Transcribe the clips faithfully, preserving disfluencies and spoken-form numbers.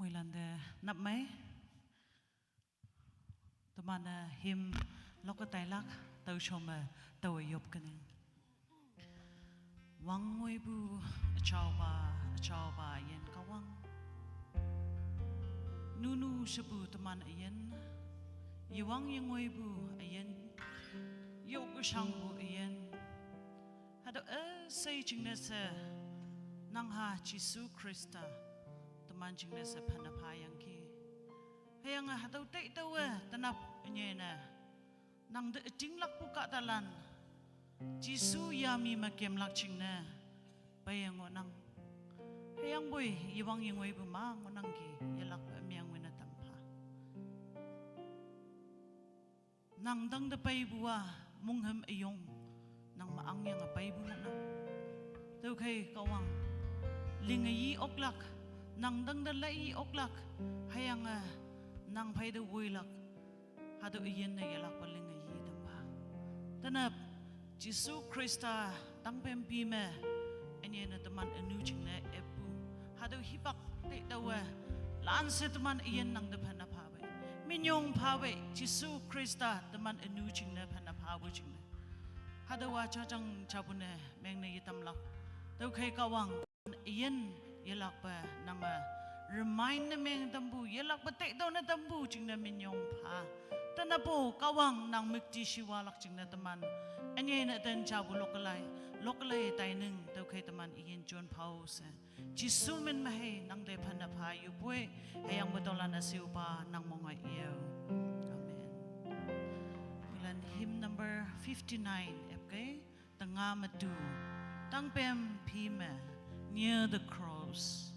Muilande nap mei. Teman-e hymn lok-e tailak, tüo shome, tüowe yop kening. Wangngoipu üjaopa, üjaopa üyin Kahwang. Nunu shepu teman üyin, yewang yengoipu üyin, yokshangpu üyin. Hatüo üshei jingne she, nang ha Jesu Khrista, teman jingne she phenne phayangki. Hüyange hatüo teitaowe tenap ünyei ne, nang te ütinglakpu kahtalan, Jesu yami me kemlak jingne, peiye ngohnang. Hüyangpoi yewang yengoipu ma ngohnangki, yelakpe ümeng wine tam pha. Nang tangte peipu-a, monghüm üyong, nang me angyange peipu ngohnang. Tüokhei Kahwang, linge yi oklak, nang tangte lai yi oklak, hüyange nang phei te woilak, hatüo üyin ne yelakpe linge yi tam pha. Tenap, Jesu Khrista tangpem pi me, ünyei ne teman ünu jingne eppu. Hatüo hipak teitaowe, lanshe teman üyin nang te phenne phawe. Minyong phawe, Jesu Khrista teman ünu jingne phenne phapu jingne. Hatüowa jajang japu ne mengne yetamlak. Tüokhei Kahwang, üyin yelakpe nange remind ne meng tampu, yelakpe teitao ne tampu jingne minyong pha. Tenapo Kahwang nang müktishiwalak jingne teman ünyei ne ten japu loklai, loklai taining, tüokhei teman üyin jon phao she. Jesu min me hei nang te phenne pha yupoi, hüyangpoi tüolan üsheopa nang monge iyao. Amen. Moilan hymn number fifty-nine, epkei, tenga me tu. Tangpem pi me, near the cross.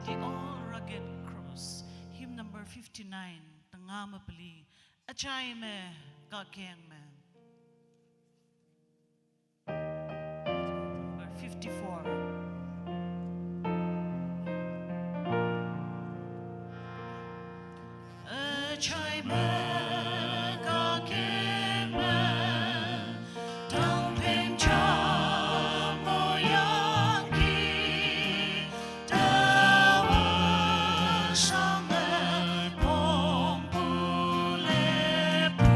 The All Rugged Cross, hymn number fifty-nine, tenga me peli, üjai me kakeng me. Number fifty-four. Üjai me kakeng me, tangpem ja moyangki, taowe shange pongpu lepu.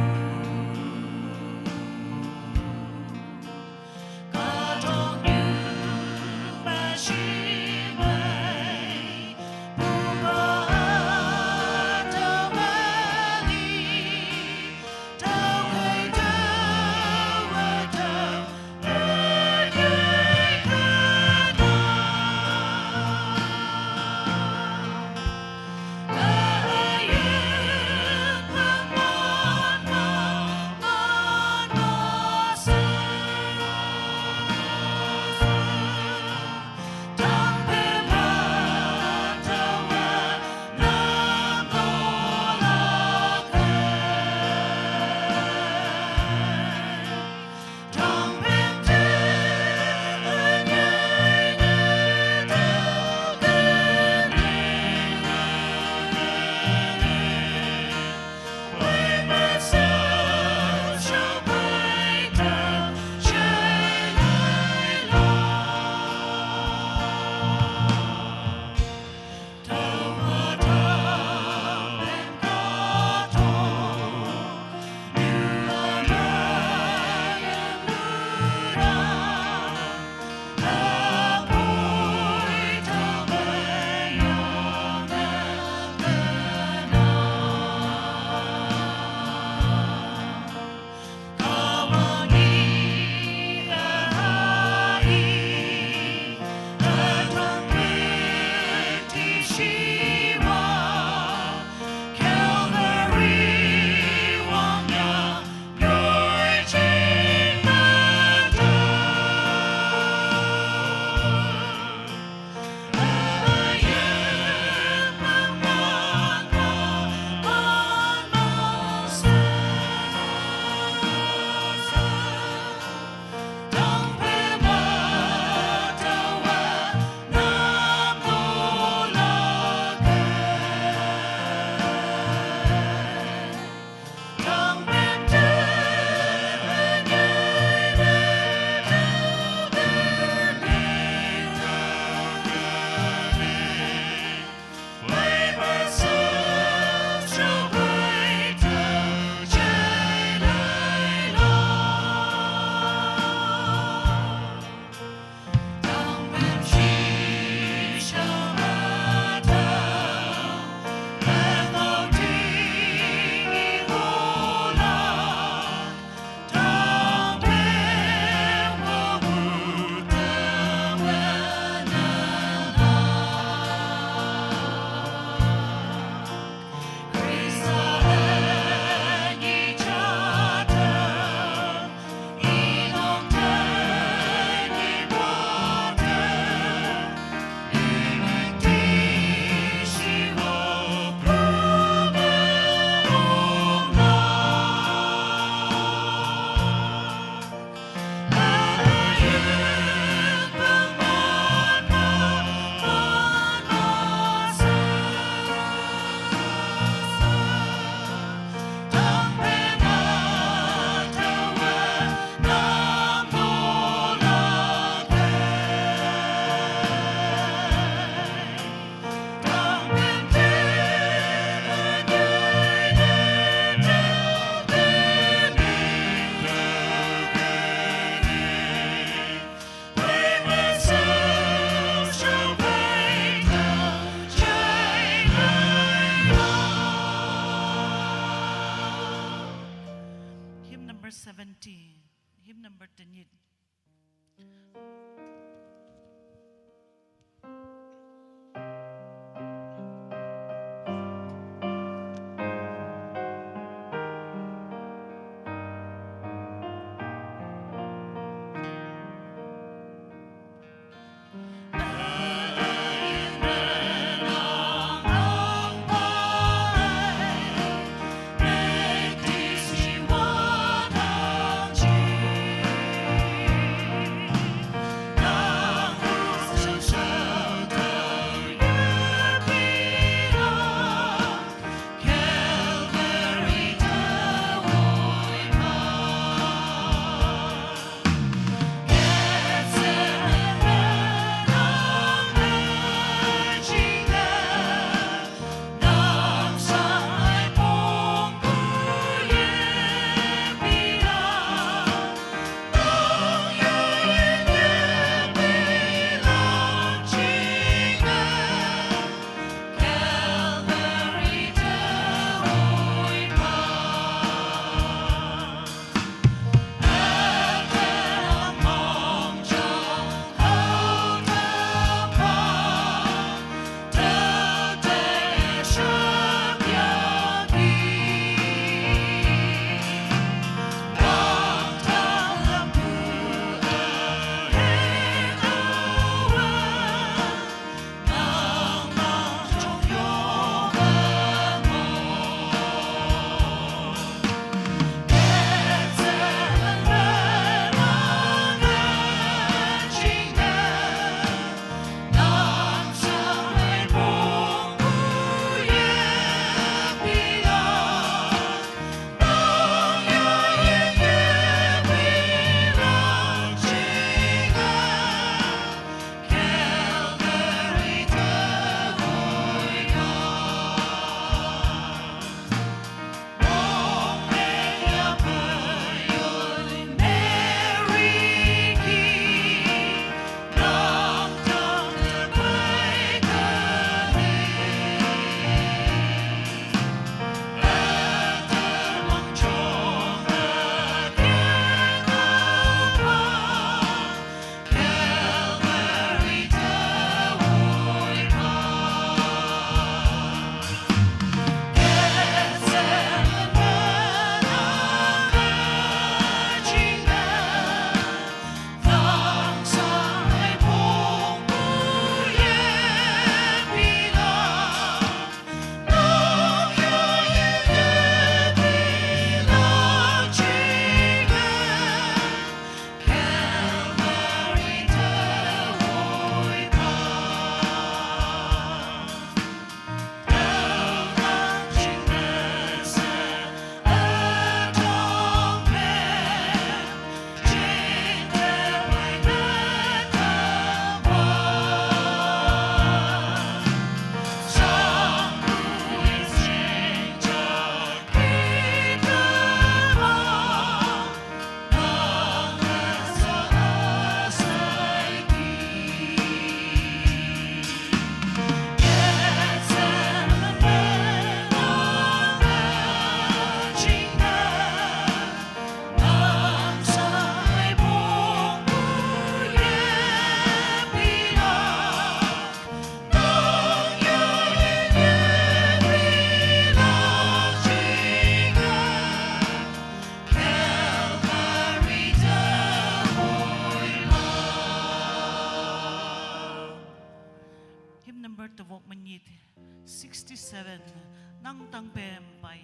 fifty, hymn number ten. Hymn number tawok manyit, sixty-seven. Nang tang pem pai.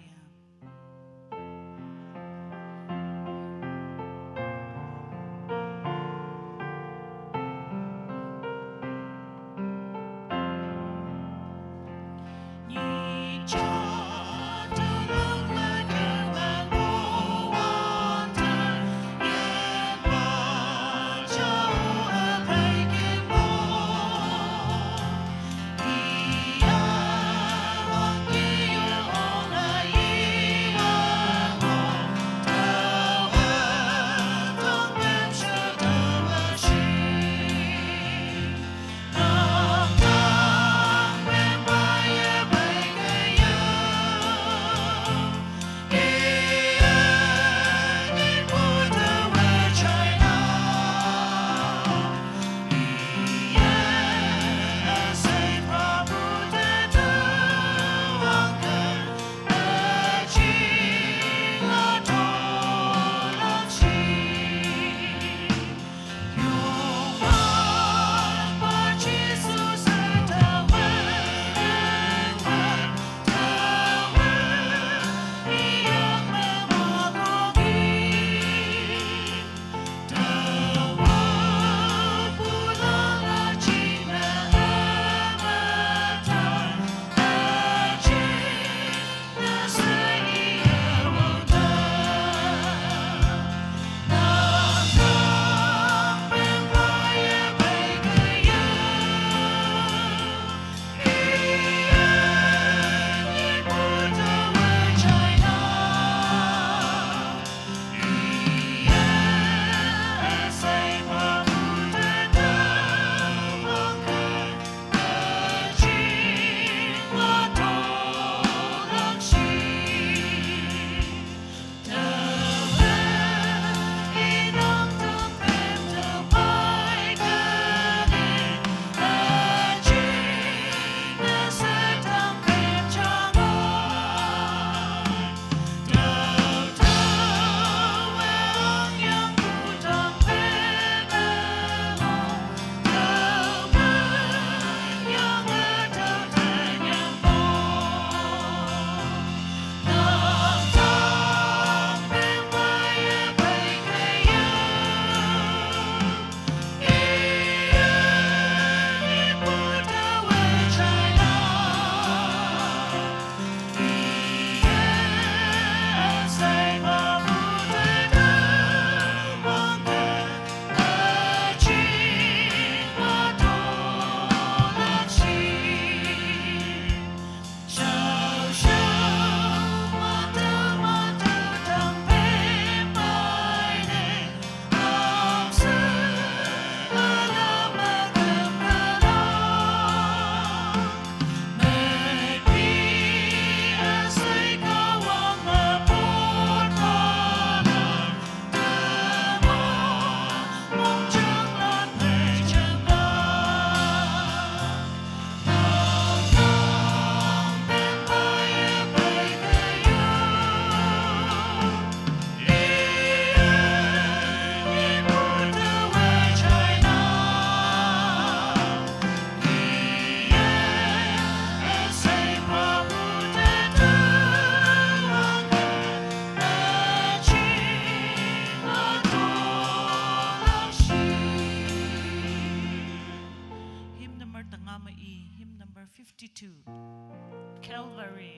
Calvary.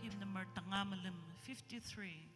Hymn number tanga malim, fifty-three.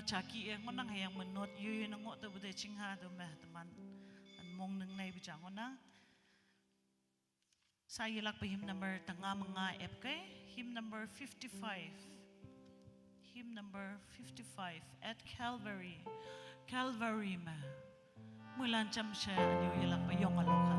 Chaki e ngonang hüyangme note yoyoi ne ngoh tüopu te chingha tüome teman an mongnang neipu ja ngonang. Sa yelakpe hymn number tanga me nga epkei, hymn number fifty-five. Hymn number fifty-five, At Calvary. Calvary me. Moilan jamshe ünyu yelakpe yonge lokha.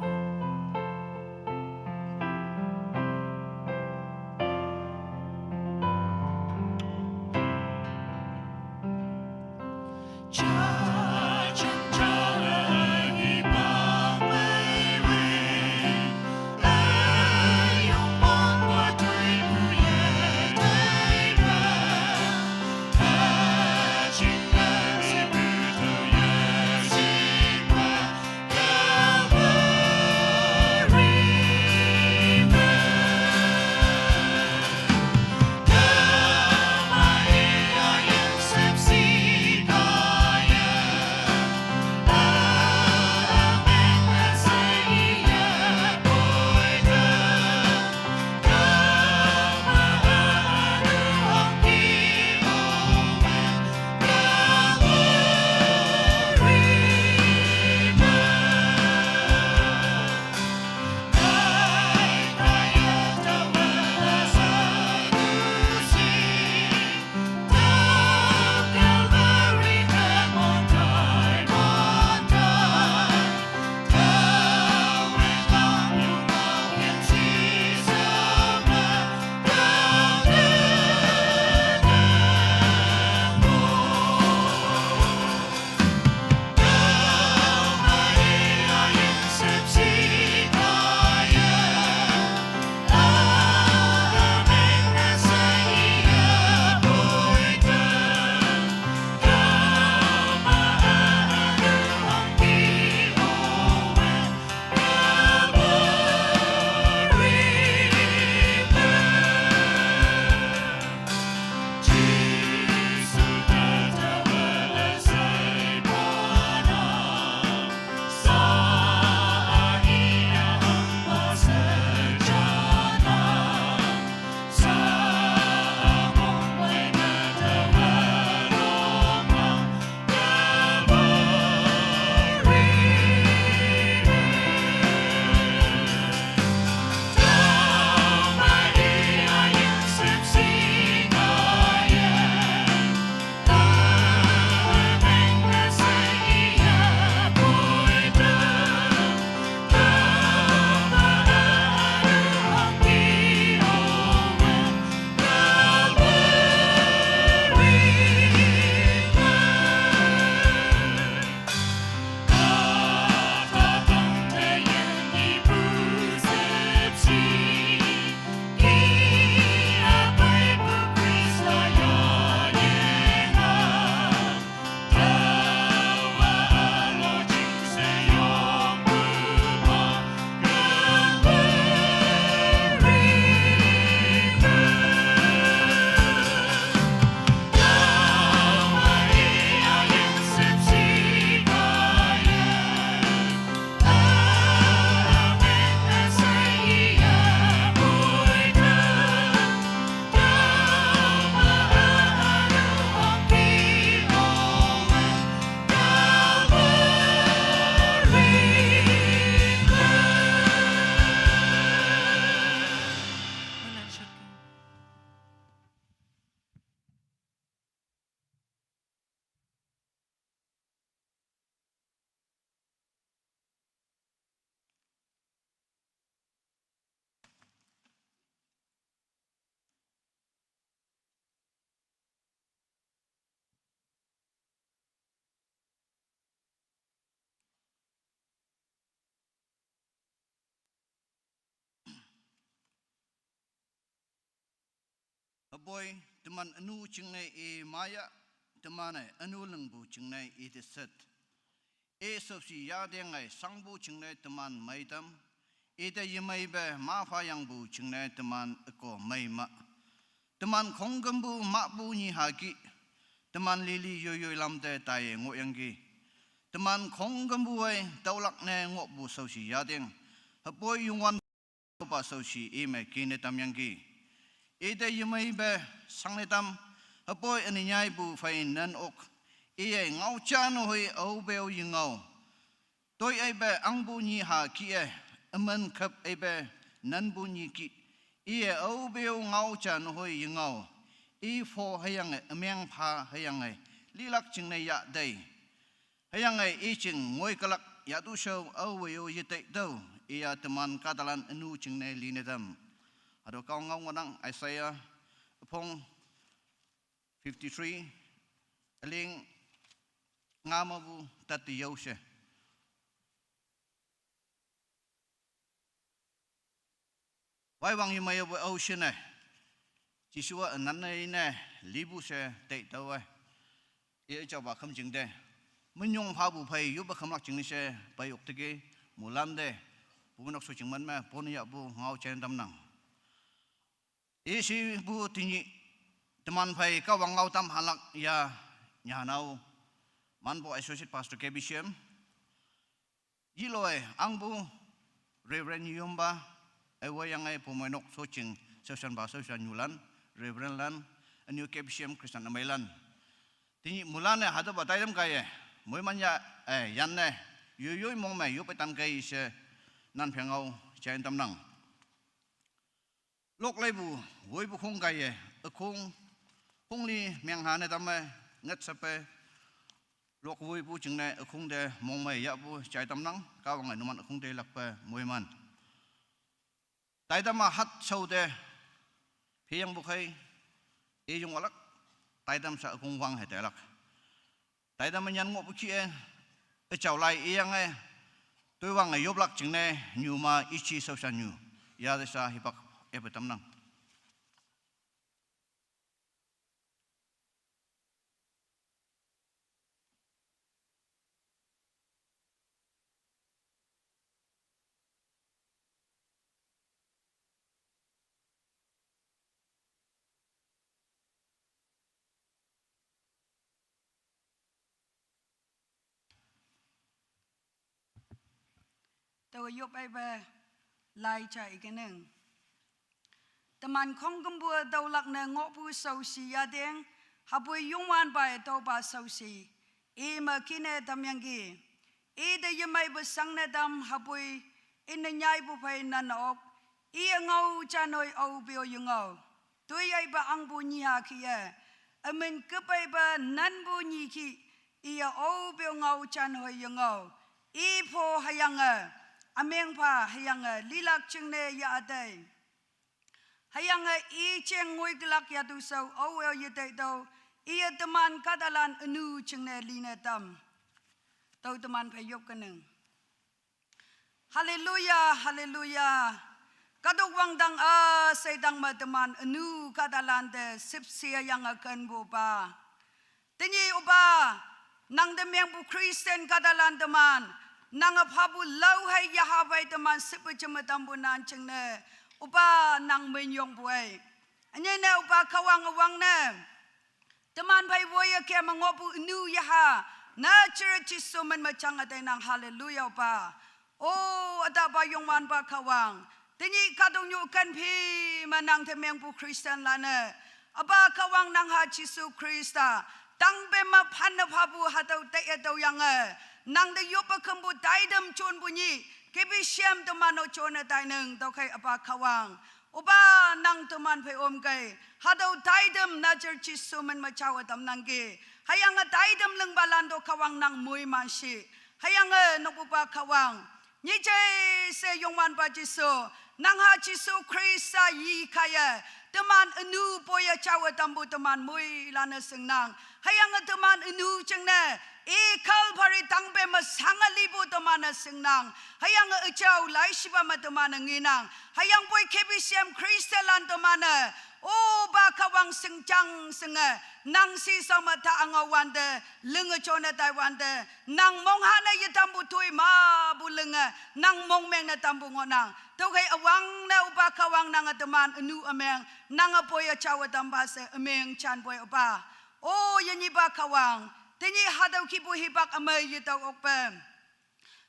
Hüpoi, teman ünu jingne i maya, teman-e ünu lingpu jingne i te set. I shaoshi yateng-e shangpu jingne teman meitam, ite yemeipe maphayangpu jingne teman üko meima. Teman khongkümpu mahpu nyi haki, teman lili yoyoi lam te taiye ngohyangki. Teman khongkümpu-e tüolak ne ngohpu shaoshi yateng, hüpoi Youngwanpa shaoshi ime kine tamyangki. Ite yemeipe shangne tam, hüpoi üne nyaipu phei nen ok, Iye ngaocha nehoi aope-o yengao. Toi aipe angpu nyi ha kih-e, üman küp aipe nanpu nyi kih. Iye aope-o ngaocha nehoi yengao. I pho hüyange ümeng pha hüyange lilak jingne yahtei. Hüyange i jing ngoikülak yatu shao aowe-o yeteitüoh. Iya teman kahtalan ünu jingne linetam. Hatüo Kahwang ngao ngohnang Isaiah üpong fifty-three, üling nga mepu tat te yao she. Waiwang yemeiyepu ao shinne. Jesu-a ünanne ine lipu she teitaowe. I üjaopa khümjing te. Minyong phapu phei yoppe khümlak jingne she peiyok teki mulan te. Pumeinok shoching man me pone yahpu ngao jai tamnang. Ishipu tenyih teman phei Kahwang ngao tam halak ya nyanao. Manpu Associate Pastor K B C M. Yiloi angpu Reverend Yiyompa, ewe yange pumeinok shoching shaoshanpa shaoshan nyulan, Reverend lan, ünyu K B C M Christian ümeilan. Tenyih mulan-e hatüopa taitam kaiye, moiman ya, eh, yanne, yoiyoi mong me yoppe tan kei she, nan phengao jai tamnang. Lok leipu, woipu khong kaiye, ükhong, khongli mengha ne tamme, ngetshape, lok woipu jingne ükhong te mongmei yahpu jai tamnang, Kahwange numan ükhong te lakpe moiman. Taitam-a hat shao te, pheyangpu khei, iyong alak, taitam sha ükhong wang he tailak. Taitam-e nyan ngohpu kih-e, üjao lai iyange, toiwange yoplak jingne, nyuma ichi shaoshan nyu, yate sha hipak epe tamnang. Taowe yop aipe lai ja ikenang. Teman khongkümpu-e tüolak ne ngohpu shaoshi yateng, hapoi Youngwanpawe tüopa shaoshi, i me kine tamyangki. Ite yemeipu shangne tam hapoi, ine nyaipu phei nan ok, iye ngao janhoi aope-o yengao. Toi aipa angpu nyi ha kih-e, ümin küp aipa nanpu nyi kih, iye aope-o ngao janhoi yengao. I pho hüyange, ümeng pha hüyange lilak jingne yahtei. Hüyange i jing ngoikülak yatu shao aowe-o yeteitüoh, iye teman kahtalan ünu jingne line tam. Tüo teman phei yop kenang. Haleluya, haleluya. Kahtok wangdang üsheidang me teman ünu kahtalan te shüpshe yange kenpupa. Tenyih Opa, nang te mengpu Christian kahtalan teman, nange phapu lao hei yaha phei teman shüpshe me tampu nan jingne, Opa nang minyongpu ei. Ünyei ne Opa Kahwang üwangne, teman phei woiye kem me ngohpu ünu yaha, Nazareth Jesu min me jange teinang, haleluya Opa. O, ütapa Youngwanpa Kahwang, tenyih kahtoknyu ken phi me nang te mengpu Christianlan-e, Apa Kahwang nang ha Jesu Khrista, tangpe me phanne phapu hatüo taiye tüoyange, nang te yoppe khümpu taitam jonpu nyih, K B C M teman-o jone tainang, tüokhei Apa Kahwang, Opa nang teman phei omkei, hatüo taitam Nazareth Jesu min me jaowe tamnangki. Hüyange taitam lingpalan to Kahwang nang moiman shi. Hüyange nokpupa Kahwang, nyije she Youngwanpa Jesu, nang ha Jesu Khrista yi kaiye, teman ünu poiye jaowe tampu teman moilan-e shingnang. Hüyange teman ünu jingne, i Calvary tangpe me shange lipu teman-e shingnang. Hüyange üjao laishipa me teman-e ngenang. Hüyangpoi K B C M Christianlan teman-e, Opa Kahwang shingjang shinge, nang shishao me ta angao wante, linge jone tai wante, nang mongha ne yetampu toi mapu linge, nang mongmeng ne tampu ngohnang. Tüokhei üwangne Opa Kahwang nange teman ünu ümeng, nange poiye jaowe tampha she ümeng janpoi Opa. O yenyipa Kahwang, tenyih hatüo kihpu hipak ümei yetüo okpe,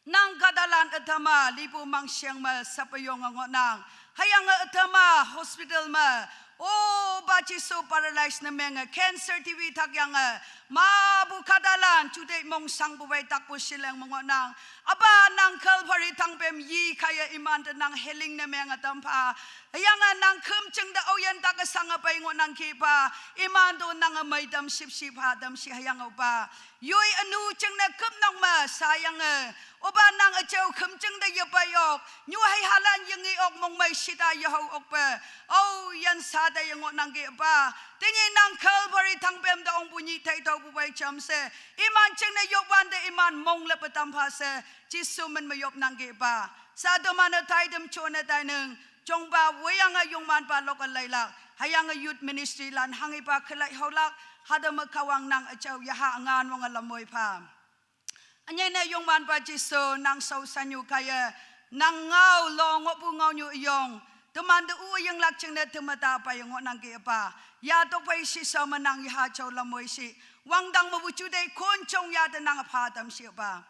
nang kahtalan ütam-a lipu mangsheng me sapeyonge ngohnang. Hüyange ütam-a hospital me, O ba Jisu paralyze ne menge cancer T V thak yange, mapu katalan, juteih mong sangpu wei takpu shileng me ngohnang. Apa nang Calvary tangpem yi kaiye iman te nang healing ne menge tampha. Hüyange nang khümjing te aoyin tak-e sange pei ngohnangki pa, iman to nange meitam shipshi pha tam shi hüyange pa. Yoi ünu jingne küpnok me sayange, opa nang üjao khümjing te yepei ok, nyu heihalan yengi ok mongmei shita yehao okpe. Aoyin sa te yengohnangki pa. Tenyih nang Calvary tangpem te ongpu nyih teitüopu pei jamshe, iman jingne yopwante iman mong leppe tampha she, Jisu min me yopnangki pa. Sa teman-e taitam jone tainang, jongpa weyange Youngwanpa lok-e leilak, hüyange youth ministry lan hanghipa kelei haolak, hatüo me Kahwang nang üjao yaha üngan wange lamwoi pha. Ünyei ne Youngwanpa Jisu nang shaoshanyu kaiye, nang ngao lo ngohpu ngaonyu üyong, temante üyinglak jingne temata peiye ngohnangki pa. Yatokphei shishao me nang yaha jao lamwoi shi, wangdang mepu juteih konjong ya te nang pha tam shi pa.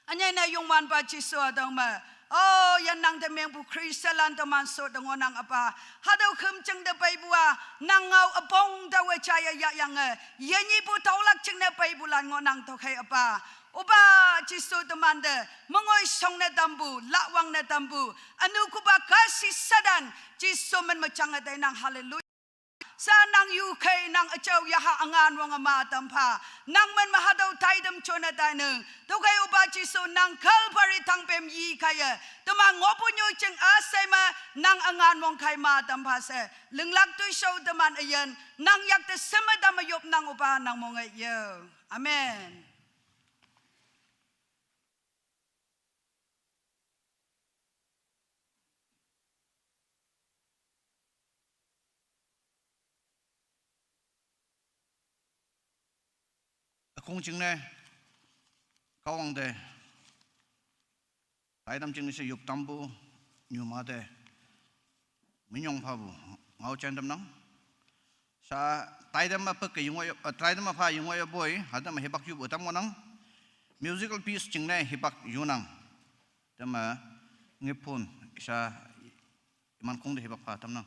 Ünyei ne Youngwanpa Jisu hatüo me, o yan nang te mengpu Christianlan teman sho te ngohnang apa. Hatüo khümjing te peipu-a, nang ngao üpong taowe jaiye yahyange, yenyihpu taolak jingne peipulan ngohnang tüokhei apa. Opa Jisu temante, mengoi shongne tampu, lahwangne tampu, ünu kupa kashi Satan, Jisu min me jange tainang, haleluya. Sa nang yukhei nang üjao yaha üngan wange ma tampha. Nang min me hatüo taitam jone tainang. Tüokhei opa Jisu nang Calvary tangpem yi kaiye, teman ngohpu nyoijing üshei me nang üngan wang khai ma tampha she, linglak toishao teman üyin, nang yakte sheme tamme yopnang opa nang monge yao. Amen. Ükong jingne, Kahwang te, taitam jingne she yop tampu, nyuma te, minyong phapu, ngao jan tamnang. Sa taitam me peke yingoh, eh, taitam me pha yingoh yopoi, hatüo me hipak yop ütam ngohnang. Musical piece jingne hipak yonang. Tüome ngephon, isa iman kong te hipak pha tamnang.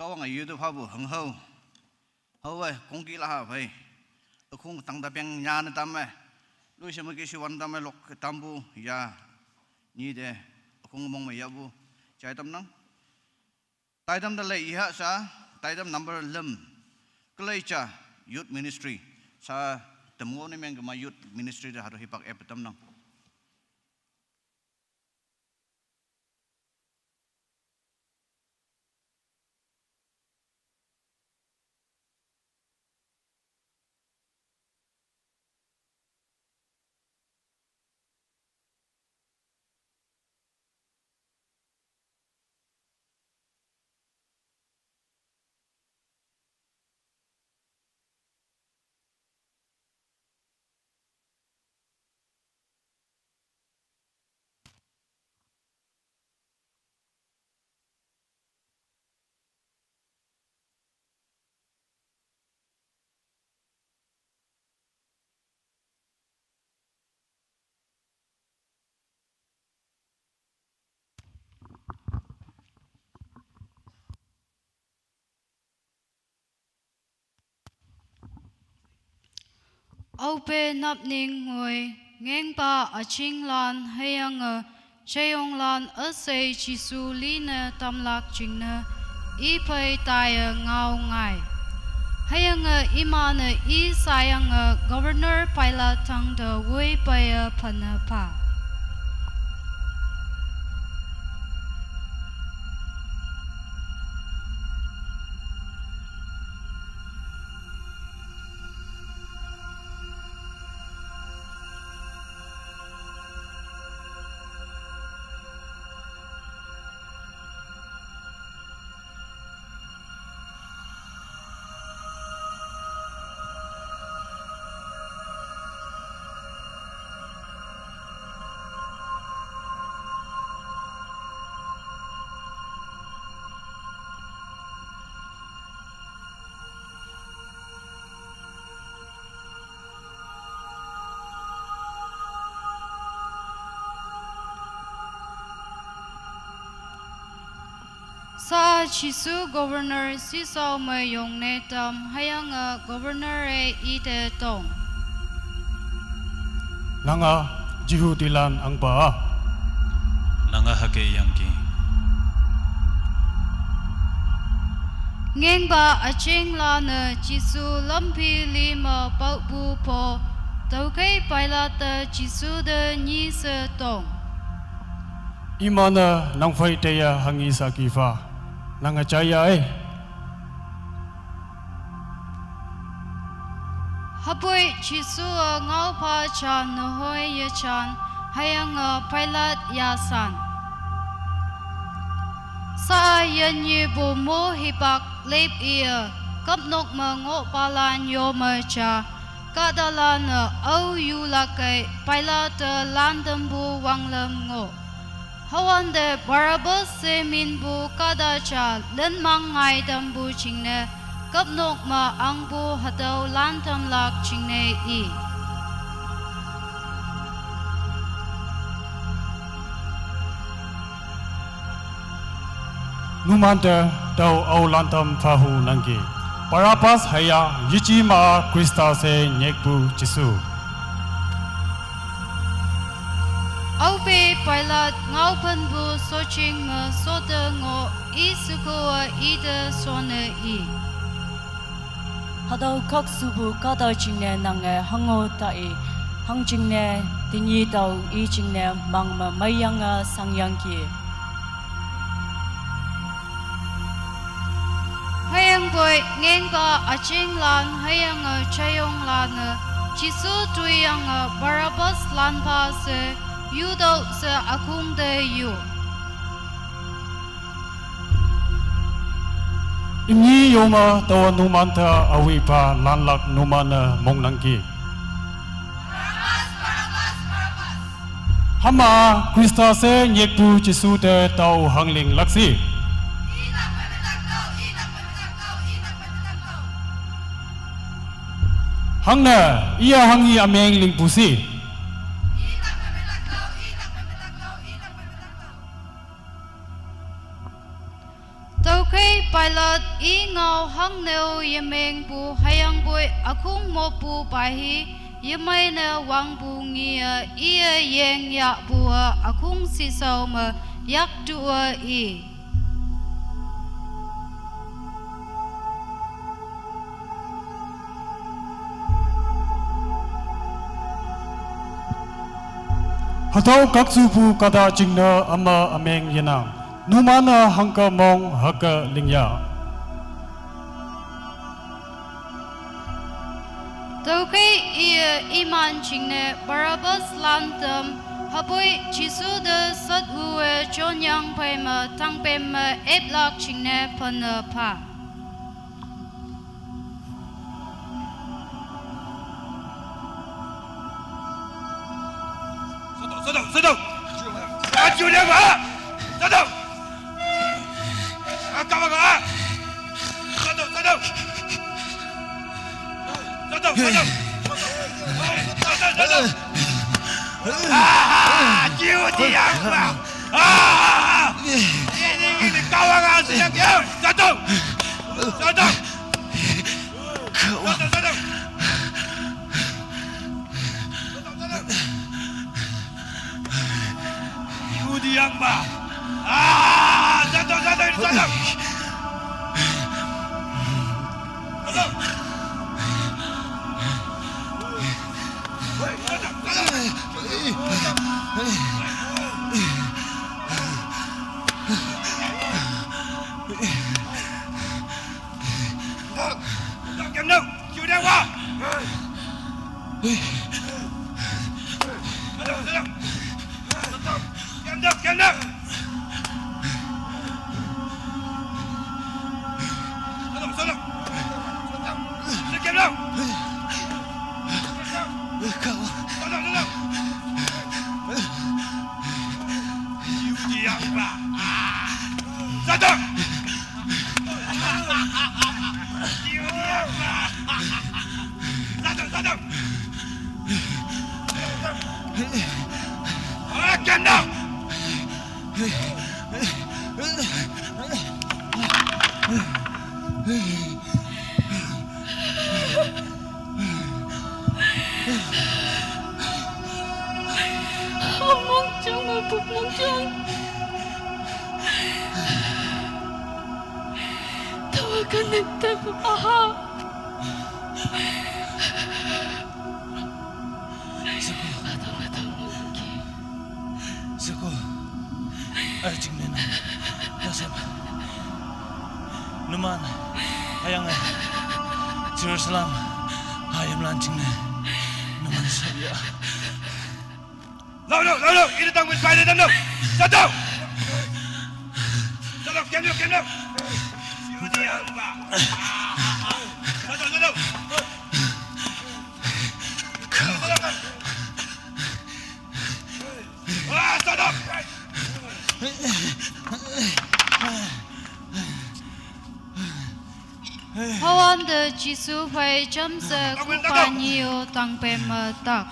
Awang a yudu phabu hang hau. Hau wai, kongki la ha bai. Akung tang da peng nya na tam eh. Lui shima ki shi wan tam eh lok tam bu ya. Ni de, akung mong me ya bu. Chai tam nang. Tai tam da lei iha sa, tai tam number lem. Kalei cha, youth ministry. Sa, temngo ni meng kema youth ministry da haru hipak eh petam nang. Aupe napning ngoi, ngengpa aching lan hayang a chayong lan asei Jisu li ne tamlak ching ne, i pai tai a ngau ngai. Hayang a ima ne i sayang a Governor Pilate tang da wui pai a pana pa. Sa Jisu Governor sisau me yong ne tam hayang a Governor e i te tong. Nanga Jihudilan angpa a. Nanga hake yangki. Ngengba aching la ne Jisu lampi lima paupu po, taukei Pilate Jisu de nyi se tong. Imana nang fai teya hangi saki fa. Nanga chaya eh. Hapoi Jisu a ngau pa cha nahoi ya chan, hayang a Pilate ya san. Sa a yan ye bo mo hipak lep i a, kapnok ma ngo palan yo ma cha, kada lan a au yu lakai Pilate a lan dambu wang lam ngo. Hawan de Barabbas se min bu kada cha len mang ngai dam bu ching ne, kapnok ma ang bu hatau lan tam lak ching ne i. Numan te tau au lan tam phahu nangki. Barabbas haya yichi ma Krista se nyek bu Jisu. Aupe Pilate ngau phan bu soching ma sote ngo i suko a i te sone i. Hadau kak subu kada ching ne nang e hango ta i, hang ching ne tinyi tau i ching ne mang ma mayang a sang yang ki. Hayang boi ngengba aching lan hayang a chayong lan a Jisu tui yang a Barabbas lan pa se yu dau se akung de yu. Imni yoma tawa numan ta awi pa lanlak numan a mong nangki. Hama Krista se nyekpu Jisu te tau hangling laksi. Hangna iya hangi ameng lingpusi. Taukai Pilat, i ngau hangneu yemengpu hüyangpoi ükhung mopupa hi, yemeine wangpu ngiye iye yengyahpu a ükhung sisao me yaktu a i. Hatüo khakshupu kahta jingne üma ümeng yenang. Numan-e hangke mong hüke lingya. Tüokhei iye iman jingne Barabbas lan tam, hüpoi Jesu te satwue jonyang phei me tangpem me eplak jingne phenne pha. Satu, satu, satu. Aju dia, Pak. Satu. Angkat, Pak. Satu, satu. Satu, satu. Satu, satu. Ah, jiu jiang, Pak. Ah, ini, ini, kawan, ah, sedang, ya. Satu. Satu. Satu, satu. Yudi yang ba. Ah, jatuh, jatuh, ini jatuh. Jatuh. Jatuh, jatuh. Mongchong, mongchong. Tawa kanan tawa aha. Seko. Seko. Arjing nena. Nasem. Numan. Ayang, eh. Jerusalem. Ayam lancing ne. Numan sabia. Lao, lao, lao, lao. Ini tang mit pai de tam, lao. Satu. Satu, kem, kem, kem. Satu, satu. Hüwante Jesu phei jamshe kupa nyi-o tangpem me tak.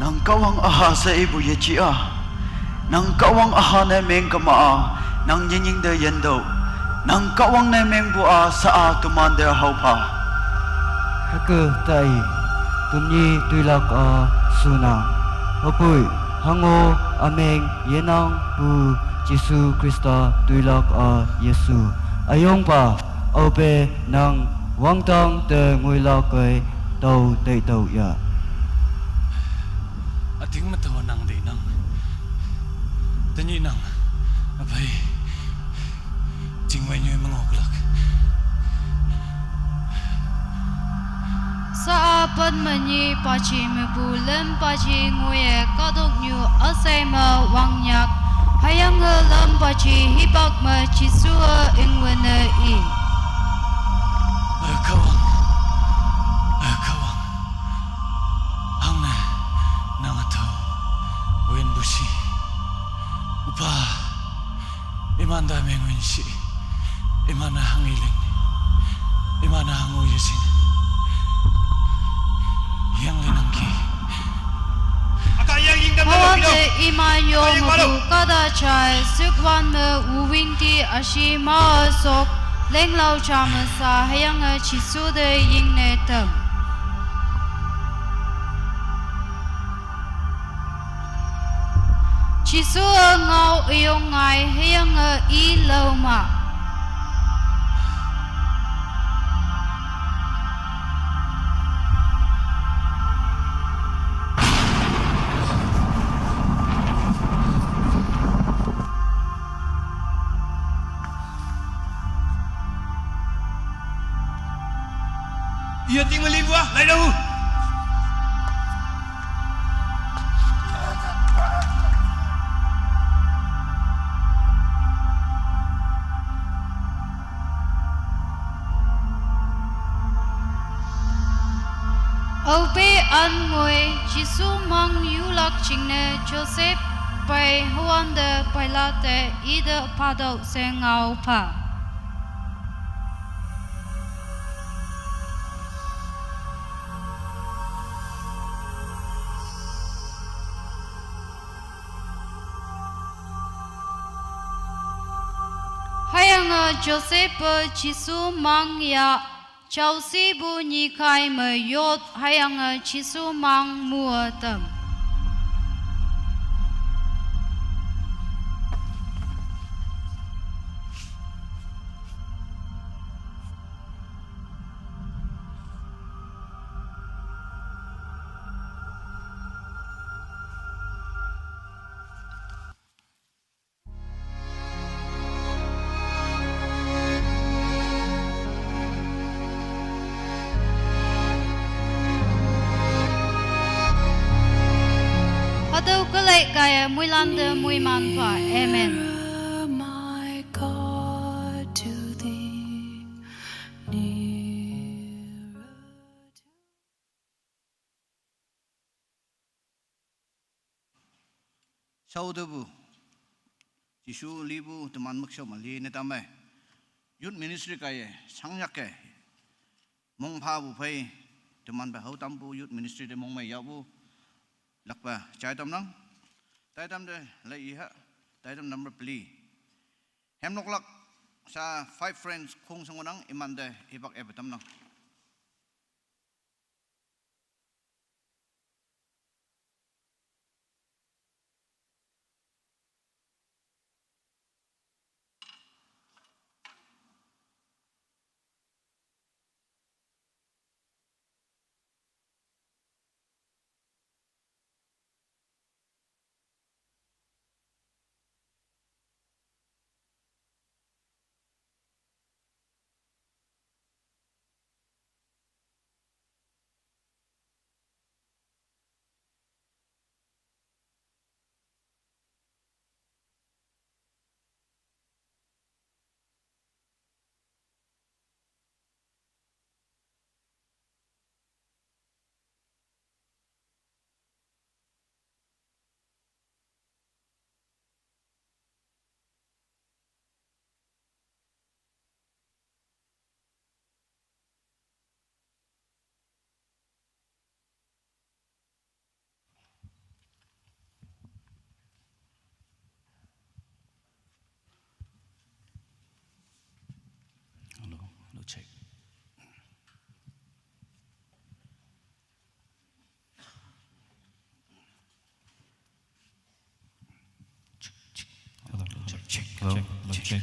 Nang Kahwang üha she ipu yeji a. Nang Kahwang üha ne meng kema a, nang yenying te yentüoh. Nang Kahwang ne mengpu a sha-a temante haopha. Hüke tai, temnyi toilak a shunang. Hüpoi, hango Ameng yenang Pu Jisu Khrista tuilak a Yesu. Ayongpa, aope nang wangtang te nguilak ei tao teitao ya. Ating matao nang dei nang. Tanyi nang. Apai. Jingwei nyu mangok lak. Sa apat manyi pachi mebu lem pachi nguye kadok nyu asai me wangnyak. Hayang e lem pachi hipak me Jisu e ingwene i. Akawang. Akawang. Hangne nang atau. Wen busi. Upa. Iman da mengwin shi. Iman na hangi ling. Iman na hangu yesing. Yang le nangki. Aka yang ying dam dam. Hawate iman yo mabu kada chai sukwan me uwing ti ashi ma sok lenglau cha masa hayang a Jisu de ying ne tem. Jisu e ngau ayong ngai hayang e i lau ma. Iya ting melibu ah, lai dau. Aope an ngoi Jisu mang yulak jingne Joseph pai hawante Pilate ide padok se ngau pa. Hayang a Joseph Jisu mang ya chausi bu nyikai me yot hayang a Jisu mang mua tem. Hatüo kelei kaiye moilan te moiman pha. Amen. Shaotepu, Jesu lipu teman mükshao me li ne tamme. Youth ministry kaiye, shangyake. Mongphapu phei, teman pe hao tampu youth ministry te mongmei yahpu. Lakpa, jai tamnang. Taitam te, lai iha, taitam number peli. Hemnoklak, sa five friends khong sangonang, imante, hipak epe tamnang. Hello, hello, check. Hello? Check, mic check.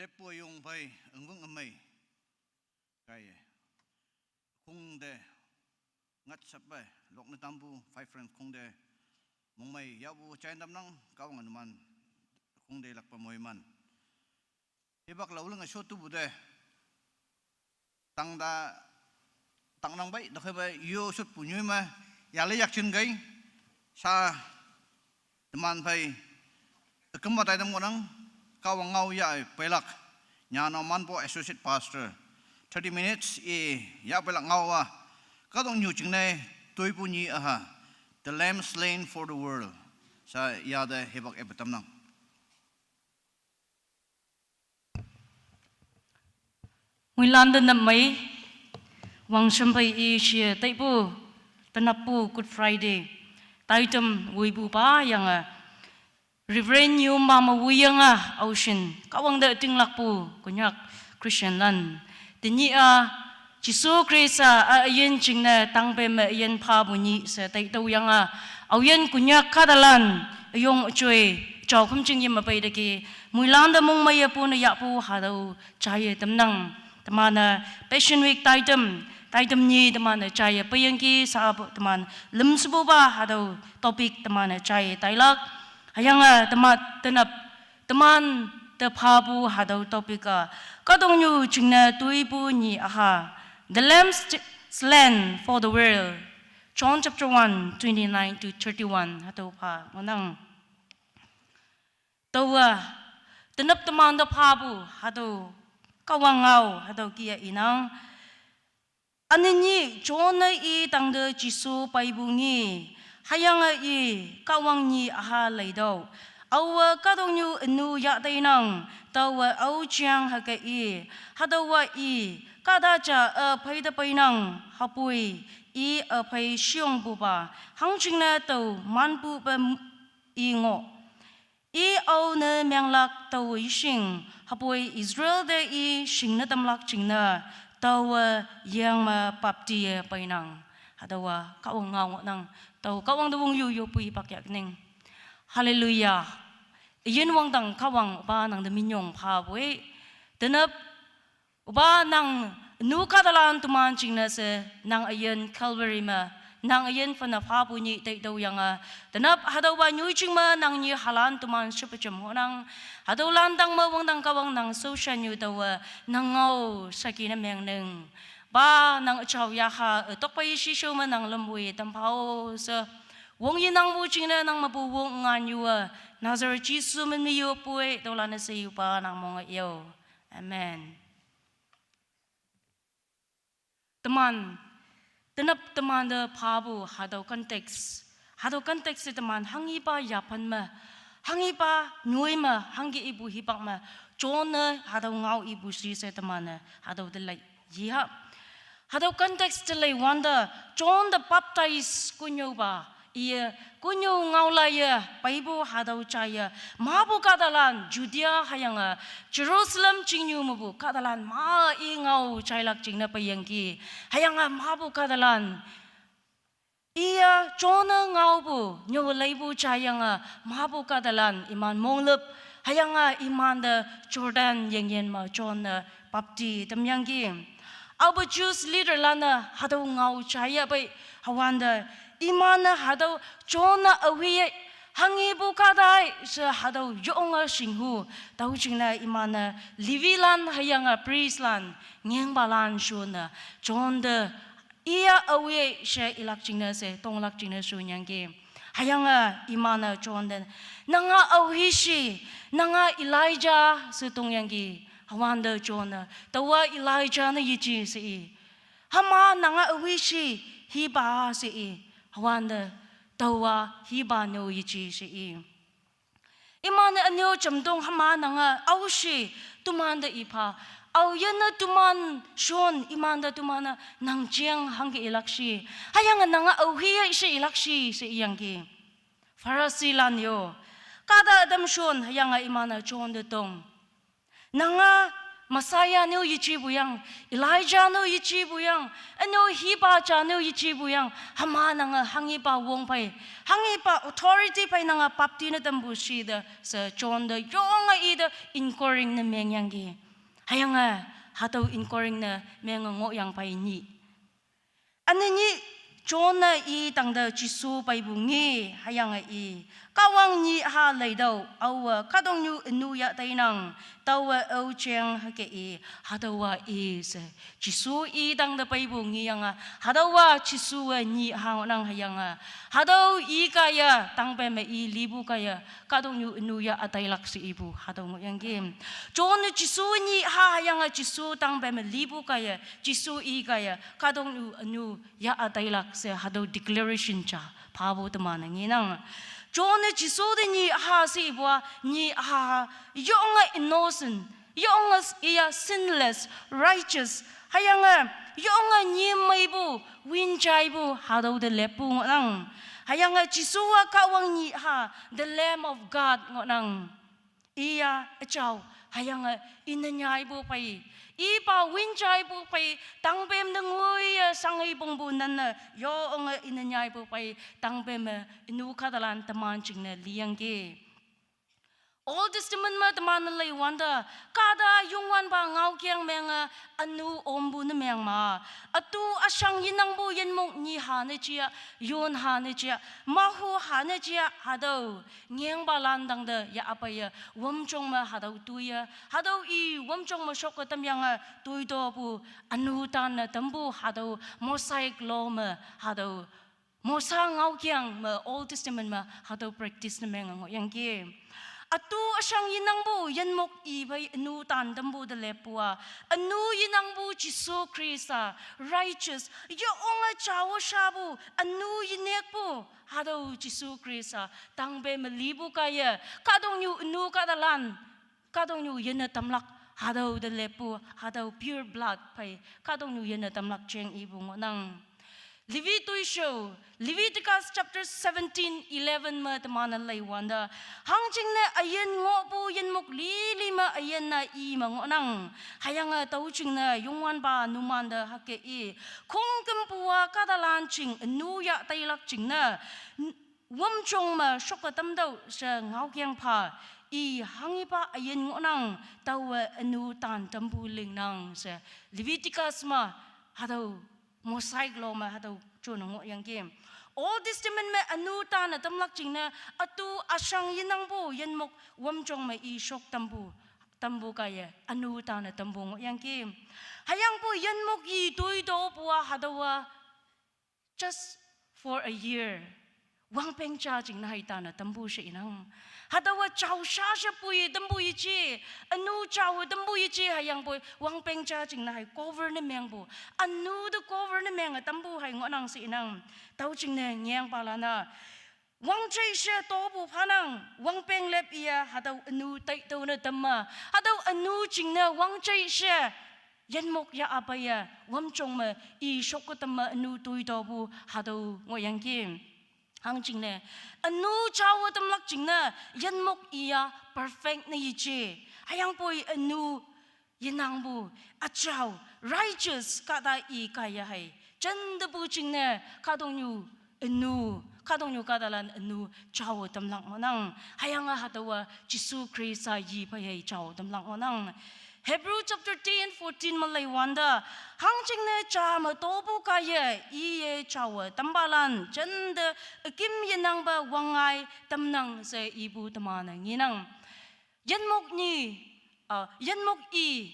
Tepu yung pai, ang vung amai. Kai. Khung de, ngat sap pai, lok na tampu, five friends khung de, mong mai, ya bu chain dam nang, kau ngan man, khung de lak pa moi man. Ibak lau leng a shot tu bu de. Tang da, tang nang bai, da khai bai, yo shot pu nyui ma, ya le yak chin gai, sa, teman pai, kemba tai dam ngonang, kau ngau ya ai, pailak, nya no man po associate pastor, thirty minutes, e, ya pailak ngau wa, ka dong nyu ching nai, tui pu nyi aha, the lamb slain for the world, sa ya de hebak e betam nang. Muilan da nap mai, wang shampai i shia taipu, tanappu Good Friday, taitam wuipu pa yang a, Reverend Yu Mama Wu yang a, au shin, kawang da tinglakpu, Konyak Christian lan. Tini a, Jisu Krista a ayin ching na tang pe me ayin pa bu ni se tai tau yang a, au yin Konyak kadalan, ayong chui, chau kum ching yim apai da ki, muilan da mong mai ya pu na ya pu ha dau, chai ye tam nang, teman a Passion Week taitam, taitam ni teman a chai ye payang ki sa pu teman lem sebu ba ha dau topic teman a chai ye tailak, hayang a teman tenap, teman te pa bu ha dau topic a, ka dong nyu ching na tui bu ni aha, the lamb st-, slain for the world, John chapter one, twenty-nine to thirty-one, ha dau pa, ngonang. Tau a, tenap teman da pa bu, ha dau, kawang ngau, ha dau kia inang. Ani ni, John na i tang da Jisu pai bu ngi, hayang a i, kawang ni aha lai dau. Au a, ka dong nyu anu ya tai nang, tau a, au chiang ha ka i, ha dau a i, ka da cha a pai da pai nang, ha pui, i a pai shiong bu ba, hang ching na tau, man bu ba m-, i ngo. I au ne menglak tau i shing, hapoi Israel de i shing ne tamlak ching ne, tau, eh, yang ma bapti, eh, pai nang. Hadawa, kawang ngau nang, tau kawang de wong yu yu pui pak yak ning. Hallelujah. Yin wang dang kawang ba nang de minyong pa bui. Denep Uba nang nu kadalan tuman ching na se, nang ayen Calvary ma, nang ayen fana fa bu nyi tai dau yang a, tanap hadau ba nyu ching ma, nang nyi halan tuman shepechem ho nang, hadau lan dang ma wang dang kawang nang so shan yu dau a, nang ngau saki na meng neng. Ba nang achau ya ha, tok pa yi shi shou ma nang lem wui tam pao se. Wong yi nang bu ching na nang ma bu wong ngan yu a, Nazareth Jisu men mi yu pui, dau lan na se yu ba nang mong a yo. Amen. Teman, tenap teman de pa bu hadau context. Hadau context se teman hangi pa yapan ma, hangi pa nyui ma, hangi ibu hipak ma, John ne hadau ngau ibu si se teman ne, hadau de lai. Yi ha. Hadau context de lai wanda, John the Baptist kunyo ba, Iya, kunyu ngau la ya, paibu hadau chaya, mabu kadalan, Judea hayanga, Jerusalem chingyu mabu kadalan, ma i ngau chailak chingna payangki, hayanga mabu kadalan. Iya, Jona ngau bu, nyu laibu chayanga, mabu kadalan, iman monglep, hayanga iman da Jordan yengyen ma Jona bapti tamyangki. Abu Jews leader lana hadau ngau chaya bai, hawanda, imana hadau Jona awi hangi bu kadai se hadau yonga shinghu, tau chingna imana Levi lan hayanga priest lan, ngeng balan shuna, John de iya awi she ilak chingna se, tonglak chingna shunyangki. Hayanga imana John de, nanga awi shi, nanga Elijah se tongyangki, hawanda John de, tawa Elijah na yichi se i. Hama nanga awi shi hiba se i, hawanda tawa hiba no yichi se i. Imana anyo chamdong hama nanga au shi tumanda ipa. Au yana tuman shon imanda tumana nang chiang hangke ilak shi. Hayanga nanga au hiya shi ilak shi se iyangki. Pharisee lan yo. Kada adam shon hayanga imana John de tong. Nanga Messiah nou yeji puyang, Elijah nou yeji puyang, eno hiba ja nou yeji puyang, hüma nange hanghiba wong phei, hanghiba authority phei nange bapti ne tampu shi te, she John te yonge i te inquiring ne mengyangki. Hüyange, hatüo inquiring ne menge ngohyang phei nyih. Üne nyih, John-e i tangte Jesu peipu nge, hüyange i, Kahwang nyih ha leitüoh, aowe kahtoknyu ünu yah teinang, taowe ao jeng hüke i, hatüowa i she. Jesu i tangte peipu ngeyange, hatüowa Jesuwe nyih ha ngohnang hüyange, hatüo i kaiye, tangpe me i lipu kaiye, kahtoknyu ünu yah ütailak she ipu, hatüo ngohyangki. John-e Jesu nyih ha hüyange Jesu tangpe me lipu kaiye, Jesu i kaiye, kahtoknyu ünu yah ütailak she hatüo declaration ja phapu teman-e ngenang. John-e Jesu te nyih ha she ipu-a, nyih ha, yonge innocent, yonge iya sinless, righteous, hüyange, yonge nyim meipu, win jaipu, hatüo te leppu ngohnang. Hüyange Jesu-a Kahwang nyih ha, the Lamb of God ngohnang. Iya, üjao, hüyange, ine nyaipu phei, ipa win jaipu phei, tangpem te ngoiye shangei pongpu nanne, yonge ine nyaipu phei, tangpem me, ünu kahtalan teman jingne liyangki. Old Testament me teman-e leiwante, kahta Youngwanpa ngaokeng menge, ünu ompu ne meng ma. Ütu üshang yenangpu yinmok nyi ha ne jia, yon ha ne jia, mahu ha ne jia, hatüo, ngengpalan tangte yahpeiye, wümjong me hatüo toiye, hatüo i wümjong me shoke tamyange, toitopu, ünu tanne tampu hatüo, Mosaic law me hatüo, Mosa ngaokeng me Old Testament me hatüo practice ne menge ngohyangki. Ütu üshang yenangpu yinmok i phei ünu tan tampu te leppu-a, ünu yenangpu Jesu Khrista, righteous, yonge jao shapu, ünu yenekpu, hatüo Jesu Khrista, tangpe me lipu kaiye, kahtoknyu ünu kahtalan, kahtoknyu yinne tamlak, hatüo te leppu, hatüo pure blood phei, kahtoknyu yinne tamlak jeng ipu ngohnang. Levi toishao, Leviticus chapter seventeen, eleven me teman-e leiwante, hangjingne üyin ngohpu yinmok lili me üyin-a i me ngohnang. Hüyange tüo jingne Youngwanpa numante hüke i, khongkümpu-a kahtalan jing ünu yah tailak jingne, wümjong me shoke tamtüoh she ngaokeng pha, i hanghipa üyin ngohnang, taowe ünu tan tampu lingnang she, Leviticus me, hatüo, Mosaic law me hatüo jone ngohyangki. Old Testament me ünu tanne tamlak jingne, ütu üshang yenangpu yinmok wümjong me i shok tampu, tampu kaiye, ünu tanne tampu ngohyangki. Hüyangpoi yinmok i toitopu-a hatüowa, just for a year. Wangpeng ja jingne hei tanne tampu she inang. Hatüowa jao sha she poi tampu yeje, ünu jao tampu yeje hüyangpoi wangpeng ja jingne hei cover ne mengpu, ünu te cover ne menge tampu hei ngohnang she inang. Tüo jingne ngengpalan-a, wangjeishe topu phanang, wangpeng lep iye hatüo ünu taitüoh ne tamme, hatüo ünu jingne wangjeishe, yinmok yahpeiye, wümjong me, i shoke tamme ünu toitopu hatüo ngohyangki. Hangjingne, ünu jaowe tamlak jingne, yinmok i-a perfect ne yeje. Hüyangpoi ünu yenangpu, üjao, righteous kahta i kaiye hei, jentepu jingne, kahtoknyu ünu, kahtoknyu kahtalan ünu jaowe tamlak ngohnang. Hüyange hatüowa Jesu Khrista yi phei hei jao tamlak ngohnang. Hebrew chapter ten, fourteen me leiwante, hangjingne ja me topu kaiye, iye jaowe tampalan jente üküm yenangpe wangngai tamnang she ipu teman-e ngenang. Yinmok nyi, ah, yinmok i,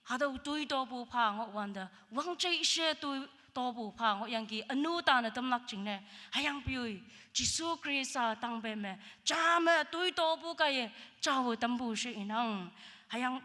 hatüo toitopu pha ngohwante, wangjeishe toitopu pha ngohyangki ünu tanne tamlak jingne, hüyangpoi, Jesu Khrista tangpem me, ja me toitopu kaiye, jaowe tampu she inang, hüyang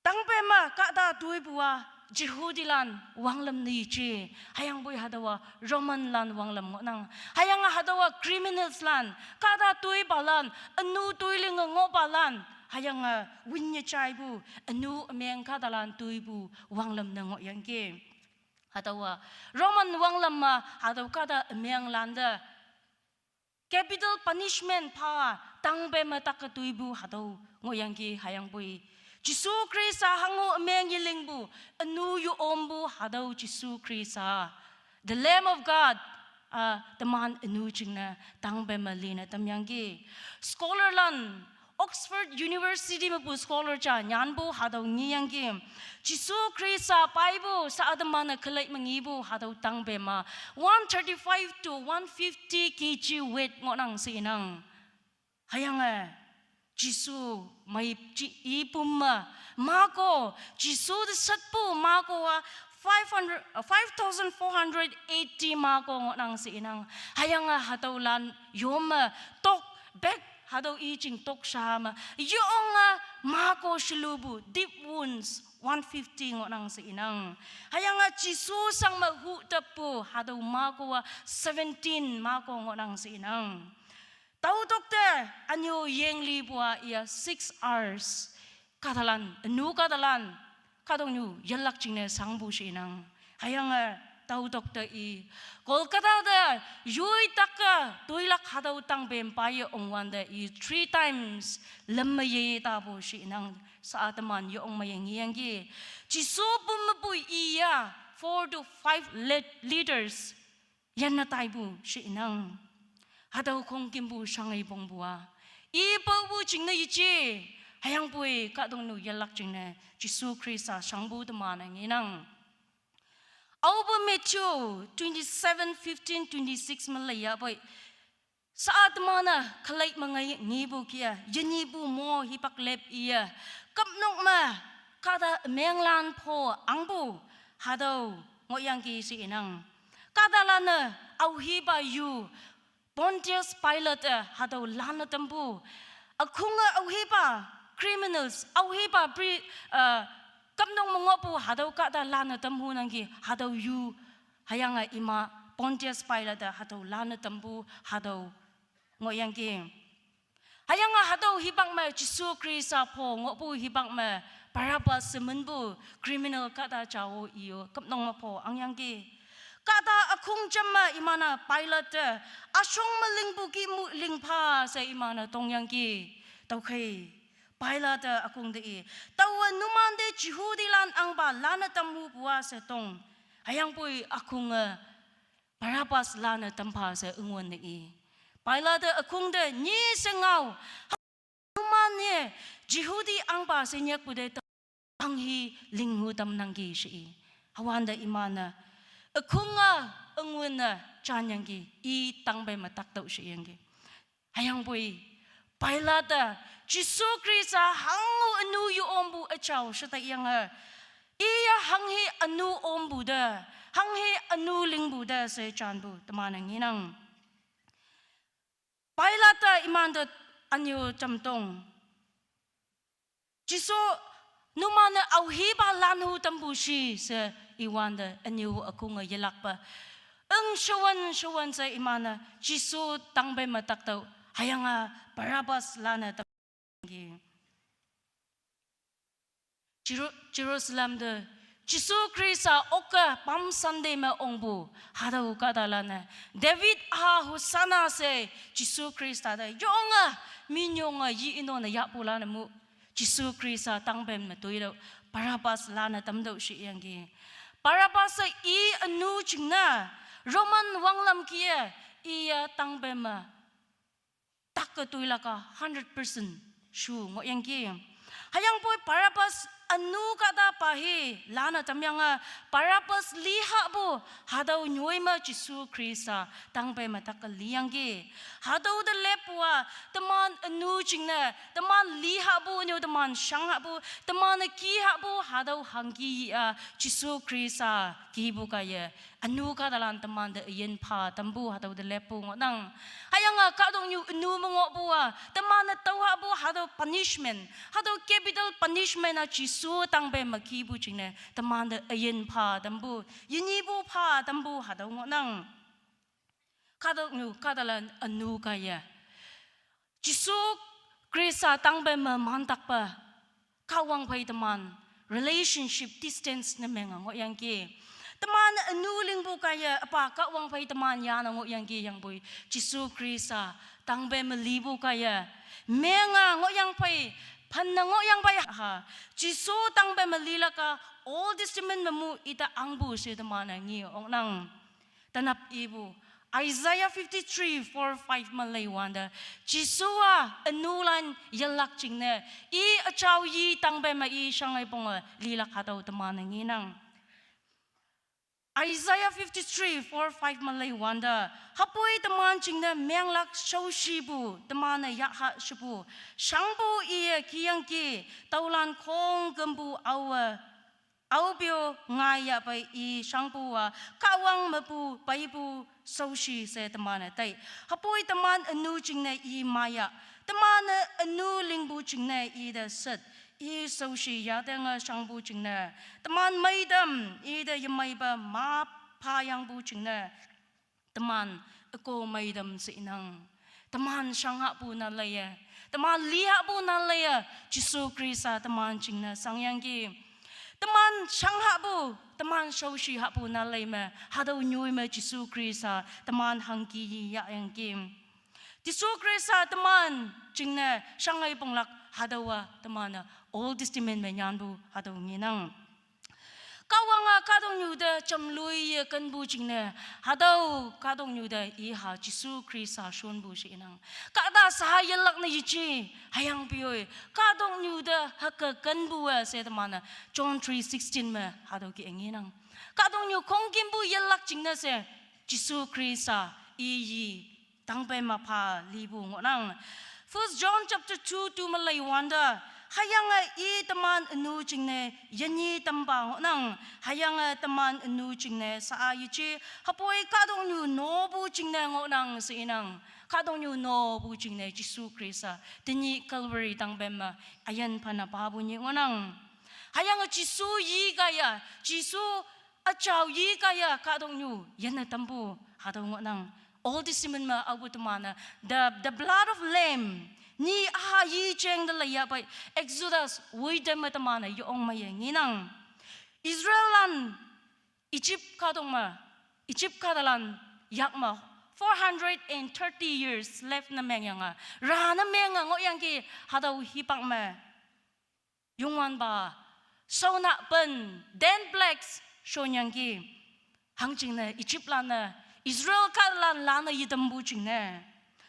tangpem me kahta toipu-a, Jehudilan wanglam ne yeje, hüyangpoi hatüowa Romanlan wanglam ngohnang, hüyange hatüowa criminalslan, kahta toipalan, ünu toi linge ngohpalan, hüyange win yejaipu, ünu ümeng kahtalan toipu wanglam ne ngohyangki. Hatüowa Roman wanglam me hatüo kahta ümenglante capital punishment pha, tangpem me take toipu hatüo ngohyangki hüyangpoi. Jisu Krista hango ameng yelingpu, anu yu ompu hatüo Jisu Krista, the Lamb of God, a teman anu jingne tangpe me line tamyangki. Scholar lan, Oxford University mepu scholar ja nyanpu hatüo ngeyangki. Jisu Krista peipu sa teman-e kelei me ngepu hatüo tangpe me one thirty-five to one fifty K G weight ngohnang she inang. Hüyange Jisu mei ji ipum me mako, Jisu te shatpu mako-a five hundred, uh, five thousand four hundred eighty mako ngohnang she inang. Hüyange hatüolan yome tok bag hatüo i jing tok sha me yonge mako shelupu deep wounds one fifty ngohnang she inang. Hüyange Jisu shang me hu tappu hatüo mako-a seventeen mako ngohnang she inang. Tao tokte ünyu yeng lipu-a iya six hours kahtalan, ünu kahtalan, kahtoknyu yelak jingne shangpu she inang. Hüyange tao tokte i Kolkata te yoi tak-e toilak hatüo tangpem paiye ongwante i three times lüm me ye tapu she inang. Sa teman yong me yengeyangki. Jisu pum mepu iya four to five lit-, liters yanne taipu she inang. Hatüo khongkümpu shangei pongpu-a ipaopu jingne yeje. Hüyangpoi kahtoknyu yelak jingne Jisu Khrista shangpu teman-e ngenang. Aope Matthew twenty-seven fifteen twenty-six me leiyapoi, sa teman-e kelei me ngei ngepu kih-a, yenyihpu mo hipak lep iye, küpnok me kahta menglan pho angpu hatüo ngohyangki she inang. Kahtalan-e aohipa yu Pontius Pilate-e hatüo lanne tampu. Ükhunge aohipa criminals, aohipa pri-, uh, küpnok me ngohpu hatüo kahta lanne tamhunangki, hatüo yu, hüyange ima Pontius Pilate-e hatüo lanne tampu hatüo ngohyangki. Hüyange hatüo hipak me Jesu Khrista pho ngohpu hipak me Barabbas she minpu criminal kahta jao iyo küpnok me pho angyangki. Kahta ükhong jam me iman-e Pilate te, üshong me lingpu kih mu lingpha she iman-e tongyangki. Tüokhei Pilate-e ükhong te i, taowe numante Jehudilan ahngpa lanne tamhupu-a she tong. Hüyangpoi ükhonge Barabbas lanne tampha she üngwün te i. Pilate-e ükhong te nyi she ngao, numan-e Jehudi ahngpa she nyakpu te tao hanghi linghu tamnangki she i. Hüwante iman-e ükhonge üngwün-e janyangki, i tangpei me taktüoh she yangki. Hüyangpoi Pilate-e Jesu Khrista hango ünu yu ompu üjao she taiyange, iye hanghi ünu ompu te, hanghi ünu lingpu te she janpu teman-e ngenang. Pilate-e imante ünyu jamtong, Jesu, numan-e aohipa lanhu tampu shi she iwante ünyu ükhonge yelakpe, üng shewan shewan she iman-e Jesu tangpei me taktüoh, hüyange Barabbas lanne tamki. Jeru-, Jerusalem te Jesu Khrista okke Palm Sunday me ongpu hatüo kahtalan-e, David a Hosanna she Jesu Khrista te yonge minyonge yi inone yahpulan-e mu, Jesu Khrista tangpei me toitüoh, Barabbas lanne tamtüoh she yangki. Barabbas-e i ünu jingne Roman wanglam kih-e iye tangpei me tak-e toilak-a hundred percent shu ngohyangki. Hüyangpoi Barabbas ünu kahta pa hi lanne tamyange, Barabbas lihahpu hatüo nyoi me Jesu Khrista tangpei me tak-e liyangki. Hatüo te leppu-a teman ünu jingne, teman lihahpu ünyu, teman shanghahpu, teman-e kihahpu hatüo hangki yi-a Jesu Khrista kihpu kaiye ünu kahtalan temante üyin pha tampu hatüo te leppu ngohnang. Hüyange kahtoknyu ünu me ngohpu-a teman-e tüohahpu hatüo punishment, hatüo capital punishment-a Jesu tangpei me kihpu jingne temante üyin pha tampu, yenyihpu pha tampu hatüo ngohnang. Kahtoknyu kahtalan ünu kaiye Jesu Khrista tangpei me mantakpe, Kahwang phei teman relationship distance ne menge ngohyangki. Teman ünu lingpu kaiye üpa Kahwang phei teman yane ngohyangki, hüyangpoi Jesu Khrista tangpei me lipu kaiye menge ngohyang phei Phan ne ngohyangpei ha, Jesu tangpe me lilak-a Old Testament me mu ite angpu she teman-e nge oknang. Tenap ipu, Isaiah fifty-three four five me leiwante, Jesu-a ünulan yelak jingne, i üjao yi tangpe me i shangai ponge lilak hatüo teman-e ngenang. Isaiah fifty-three four five me leiwante, hüpoi teman jingne menglak shaoshipu, teman-e yaha shepu, shangpu iye kiyangki, tüolan khongkümpu aowe, aopeo ngaiyahpei i shangpu-a, Kahwang mepu peipu shaoshi she teman-e tai. Hüpoi teman ünu jingne i maya, teman-e ünu lingpu jingne ite shet, i shaoshi yatenge shangpu jingne, teman meitam ite yemeipe ma phayangpu jingne, teman üko meitam she inang. Teman shanghahpu nan leiye, teman lihahpu nan leiye, Jesu Khrista teman jingne shangyangki. Teman shanghahpu, teman shaoshi hahpu nan lei me, hatüo nyoi me Jesu Khrista teman hangki yi yahyangki. Jesu Khrista teman jingne shangai ponglak hatüowa teman-e Old Testament me nyanpu hatüo ngenang. Kahwange kahtoknyu te jamloiye kenpu jingne, hatüo kahtoknyu te iha Jesu Khrista shonpu she inang. Kahta sha yelak ne yeje, hüyangpoi kahtoknyu te hüke kenpu-e she teman-e John three sixteen me hatüo ke ngenang. Kahtoknyu khongkümpu yelak jingne she Jesu Khrista i yi tangpe me pha lipu ngohnang. First John chapter two two me leiwante, hüyange i teman ünu jingne yinye tampa ngohnang, hüyange teman ünu jingne sha-a yeje, hüpoi kahtoknyu nopu jingne ngohnang she inang. Kahtoknyu nopu jingne Jesu Khrista tenyih Calvary tangpe me üyin phane papu nyih ngohnang. Hüyange Jesu yi kaiye, Jesu üjao yi kaiye kahtoknyu yinne tampu hatüo ngohnang. Old Testament me aopu teman-e, the, the blood of lamb, nyi üha yi jeng te leiyahpei, Exodus woite me teman-e yong meiye ngenang. Israellan Egypt kahtok me, Egypt kahtalan yak me four hundred and thirty years slave ne mengyange, ra ne menge ngohyangki hatüo hipak me Youngwanpa shaonah pen, ten plagues shonyangki. Hangjingne Egyptlan-e Israel kahtalan lanne yetampu jingne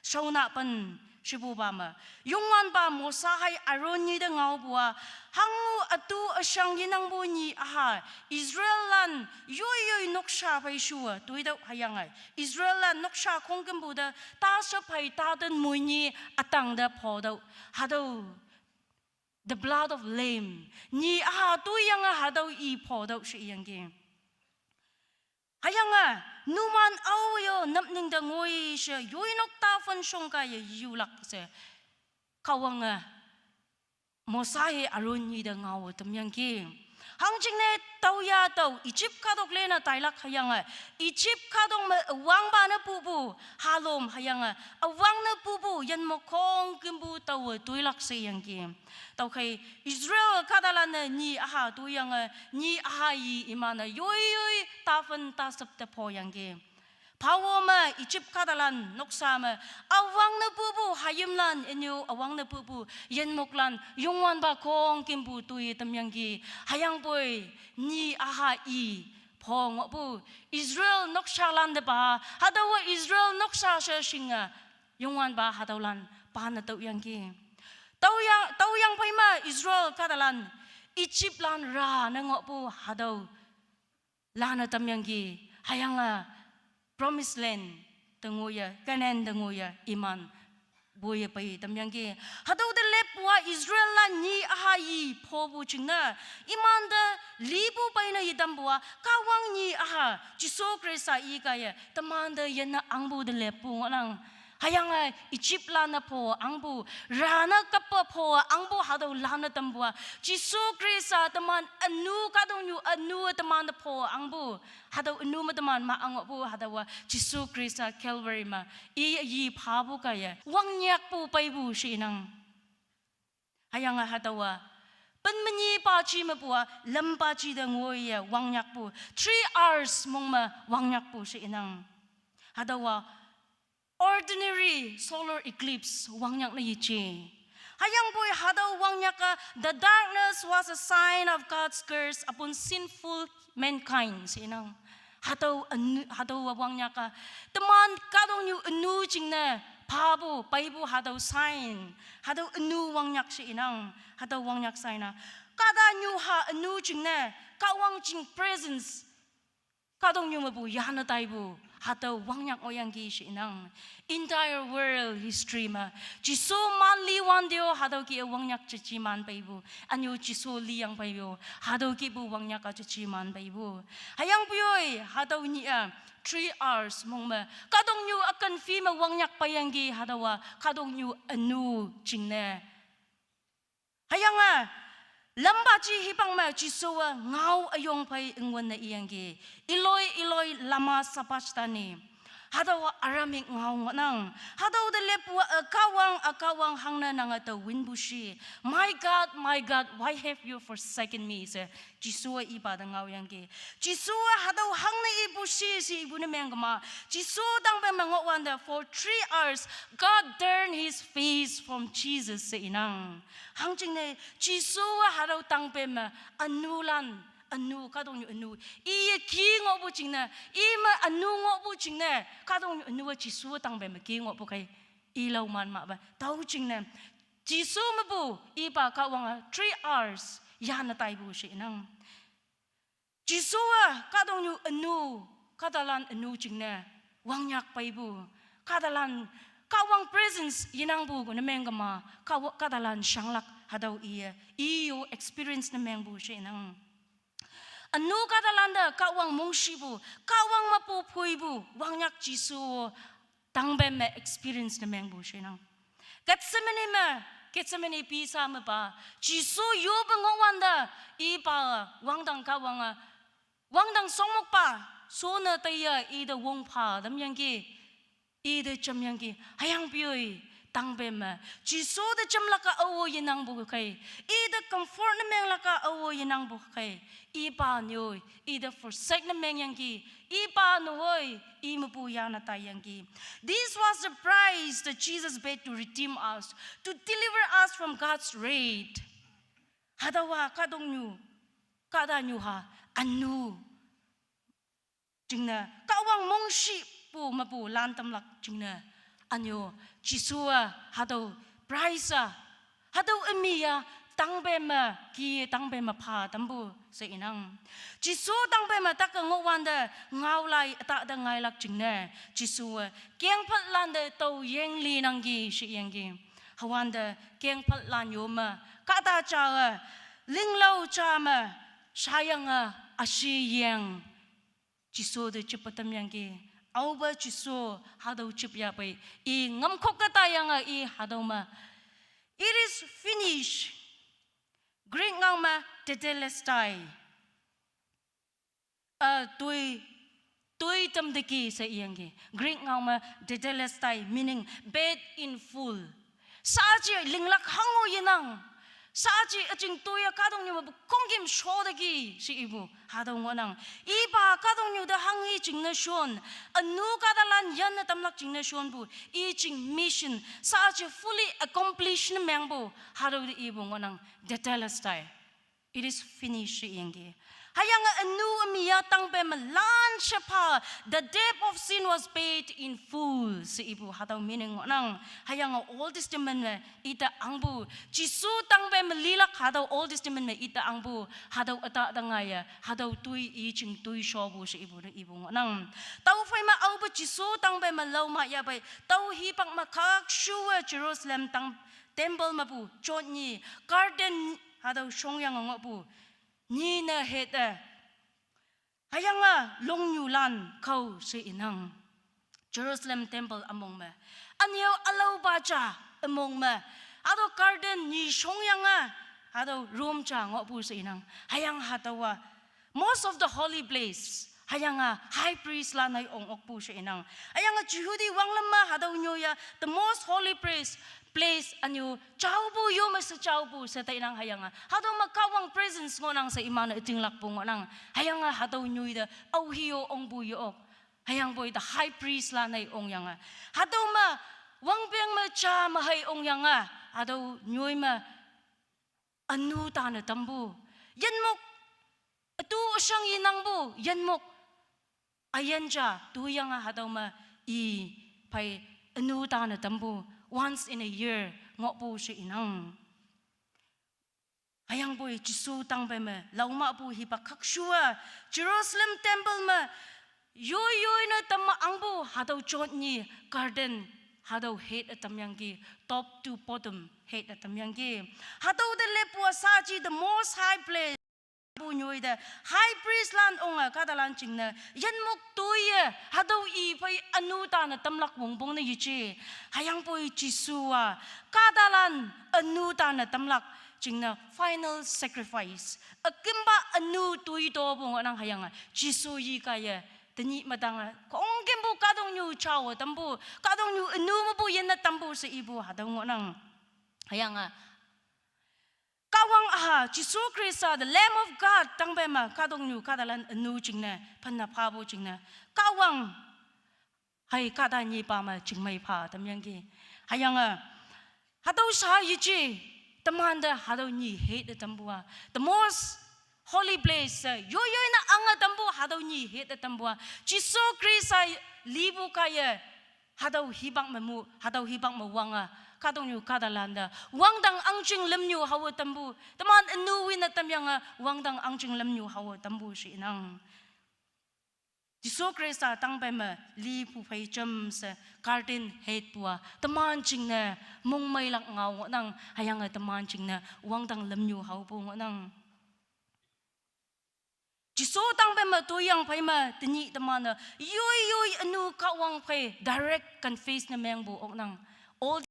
shaonah pen shepupa me, Youngwanpa Mosa hei Aaron nyi te ngaopu-a, hango ütu üshang yenangpu nyi üha, Israellan yoiyoi noksha phei shuwe toitüoh hüyange, Israellan noksha khongkümpu te tashep phei taten moi nyi ütang te photüoh, hatüo the blood of lamb, nyi üha toiyange hatüo i photüoh she iyangki. Hüyange numan ao yo napning te ngoi she yoinok taphen shong kaiye yulak she Kahwange Mosa hei Aaron nyi te ngao tamyangki. Hangjingne tüoya tao Egypt kahtok lene tailak hüyange, Egypt kahtok me üwangpa ne pupu halom hüyange, üwang ne pupu yinmok khongkümpu taowe toilak she iyangki. Tüokhei Israel kahtalan-e nyi üha toiyange, nyi üha i iman-e yoiyoi taphen tashep te phoyangki. Pharaoh me Egypt kahtalan noksa me, üwang ne pupu hayimlan, ünyu üwang ne pupu yinmoklan Youngwanpa khongkümpu toi tamyangki. Hüyangpoi nyi üha i pho ngohpu Israel nokshalan te pa, hatüowa Israel noksha she shinge Youngwanpa hatüolan pa ne tüoyangki. Tüoya, tüoyangphei me Israel kahtalan Egyptlan ra ne ngohpu hatüo lanne tamyangki, hüyange Promised Land te ngoiye, Canaan te ngoiye iman woiye pei tamyangki. Hatüo te leppu-a Israellan nyi üha i phopu jingne, iman te lipu peine yetampu-a Kahwang nyi üha Jesu Khrista i kaiye teman te yinne ahngpu te leppu ngohnang. Hüyange Egyptlan-e pho ahngpu, ra ne kappe pho ahngpu hatüo lanne tampu-a, Jesu Khrista teman ünu kahtoknyu ünu teman te pho ahngpu, hatüo ünu me teman ma ahng ngohpu hatüowa Jesu Khrista Calvary me i yi phapu kaiye wangnyakpu peipu she inang. Hüyange hatüowa pen menyi paji mepu-a lam paji te ngoiye wangnyakpu, three hours mong me wangnyakpu she inang. Hatüowa ordinary solar eclipse wangyak ne yeje. Hüyangpoi hatüo wangnyak-a, the darkness was a sign of God's curse upon sinful mankind she inang. Hatüo ünyu, hatüowa wangnyak-a, teman kahtoknyu ünu jingne phapu peipu hatüo sign, hatüo ünu wangnyak she inang. Hatüo wangnyak sign-a, kahtoknyu ha ünu jingne Kahwang jing presence kahtoknyu mepu yane taipu, hatüo wangnyak ngohyangki she inang. Entire world history me Jesu man liwante-o hatüo kih-e wangnyak jeji man peipu, ünyu Jesu liyang pei-o hatüo kihpu wangnyak-a jeji man peipu. Hüyangpoi hatüo nyih-a three R's mong me kahtoknyu ükan phi me wangnyak peiyangki, hatüowa kahtoknyu ünu jingne. Hüyange lampa ji hipak me Jesuwe ngao üyong phei üngwünne iyangki, Eloi, Eloi, lama sabachthani? Hatüowa Aramaic ngao ngohnang. Hatüo te leppu-a, Kahwang, Kahwang, hangne nange tao winpu shi? My God, my God, why have you forsaken me? she Jesuwe ipa te ngaoyangki. Jesuwe hatüo hangne ipu shi she ipu ne mengkema, Jesu tangpe me ngohwante, for three hours God turned his face from Jesus she inang. Hangjingne Jesuwe hatüo tangpe me ünulan, ünu, kahtoknyu ünu, iye ki ngohpu jingne, i me ünu ngohpu jingne, kahtoknyu ünuwe Jesu tangpe me ki ngohpu khei, ilao man mahpe. Tao jingne Jesu mepu ipa Kahwange three hours yane taipu she inang. Jesuwe kahtoknyu ünu, kahtalan ünu jingne wangnyak peipu, kahtalan Kahwang presence yenangpu ne mengkema, Kahwa-, kahtalan shanglak hatüo iye, iyo experience ne mengpu she inang. Ünu kahtalante Kahwang mongshipu, Kahwang mepu phoipu wangnyak Jesu tangpe me experience ne mengpu she inang. Gethsemane me, Gethsemane pisa mepa Jesu yope ngohwante, ipa wangdang Kahwange, wangdang shongmokpa shonne teiye ite wongpha tamyangki, ite jamyangki. Hüyangpoi tangpe me Jesu te jamlak-a ao yenangpu khei, ite comfort ne menglak-a ao yenangpu khei, ipa nyoi ite forsake ne mengyangki, ipa newoi i mepu yane taiyangki. This was the price that Jesus paid to redeem us, to deliver us from God's wrath. Hatüowa kahtoknyu, kahtanyu ha ünu jingne Kahwang mongshipu mepu lan tamlak jingne, ünyu Jesuwe hatüo price-a, hatüo ümi-a tangpe me, ki tangpe me pha tampu she inang. Jesu tangpe me take ngohwante ngaolai ütahte ngailak jingne Jesuwe kengphatlante tao yeng linangki she iyangki. Hüwante kengphatlan yo me kahta ja-e, linglao ja me, shayange üshi yeng Jesu te jippe tamyangki. Aope Jesu hatüo jip yahpei, i ngamkhoke taiyange i hatüo me, It is finished. Greek ngao me tetelestai. A, toi, toi tamteki she iyangki. Greek ngao me tetelestai, meaning paid in full. Shaaji linglak hango yenang. Shaaji üjing toiye kahtoknyu mepu khongküm shoteki she ipu hatüo ngohnang. Ipa kahtoknyu te hanghe jingne shon, ünu kahtalan yanne tamlak jingne shonpu, i jing mission shaaji fully accomplish ne mengpu hatüo te ipu ngohnang, tetelestai. It is finished she iyangki. Hüyange ünu ümi-a tangpe me lan shepha, the debt of sin was paid in full she ipu hatüo meaning ngohnang. Hüyange Old Testament me ite angpu, Jesu tangpe me lilak hatüo Old Testament me ite angpu, hatüo ütahte ngaiye hatüo toi i jing toi shopu she ipu te ipu ngohnang. Tüophei me aope Jesu tangpe me lao ma yahpei, tüo hipak me khakshuwe Jerusalem tang temple mepu jot nyi, garden hatüo shongyange ngohpu, nyi ne hete, hüyange longnyulan kao she inang. Jerusalem temple ümong me, ünyu ülaopa ja ümong me, hatüo garden nyi shongyange, hatüo room ja ngohpu she inang. Hüyange hatüowa most of the holy place, hüyange high priest lan-e ong okpu she inang. Hüyange Jehudi wanglam me hatüo nyoiye the most holy place, place ünyu jaopu yo me she jaopu she tainang hüyange. Hatüo me Kahwang presence ngohnang she iman-e ütinglakpu ngohnang. Hüyange hatüo nyoi te aohe-o ongpu ye-ok. Hüyangpoi the high priest lan-e ongyange, hatüo me wangpeng me ja me hei ongyange, hatüo nyoi me ünu tane tampu. Yinmok ütu üshang inangpu, yinmok üyin ja, tuyange hatüo me i phei ünu tane tampu, once in a year ngohpu she inang. Hüyangpoi Jesu tangpei me laomapu hipak khakshu-a, Jerusalem temple me yoi yoi ne tamme angpu hatüo jot nyi garden, hatüo hate ütamyangki, top to bottom hate ütamyangki. Hatüo te leppu-a shaaji the most high place pu nyoi te, high priest lan onge kahtalan jingne yinmok toiye hatüo i phei ünu tane tamlak wongpong ne yeje. Hüyangpoi Jesu-a kahtalan ünu tane tamlak jingne final sacrifice, ükümpa ünu toi topu ngohnang. Hüyange Jesu i kaiye tenyih metange khongkümpu kahtoknyu jaowe tampu, kahtoknyu ünu mepu yinne tampu she ipu hatüo ngohnang. Hüyange Kahwang üha, Jesu Khrista, the Lamb of God, tangpei me kahtoknyu kahtalan ünu jingne phenne phapu jingne, Kahwang hei kahta nyipa me chingmei pha tamyangki. Hüyange hatüo sha yeje, temante hatüo nyi hate tampu-a, the most holy place, yoi yoi ne ange tampu hatüo nyi hate tampu-a, Jesu Khrista lipu kaiye hatüo hipak me mu, hatüo hipak me wange, kahtoknyu kahtalan te wangdang ahngching lümnyu haowe tampu, teman ünu wine tamyange wangdang ahngching lümnyu haowe tampu she inang. Jesu Khrista tangpei me lipu phei jamshe garden hate pu-a, teman jingne mongmeilak ngao ngohnang. Hüyange teman jingne wangdang lümnyu haopu ngohnang. Jesu tangpei me toiyang phei me tenyih teman-e yoi yoi ünu Kahwang phei direct confess ne mengpu oknang. All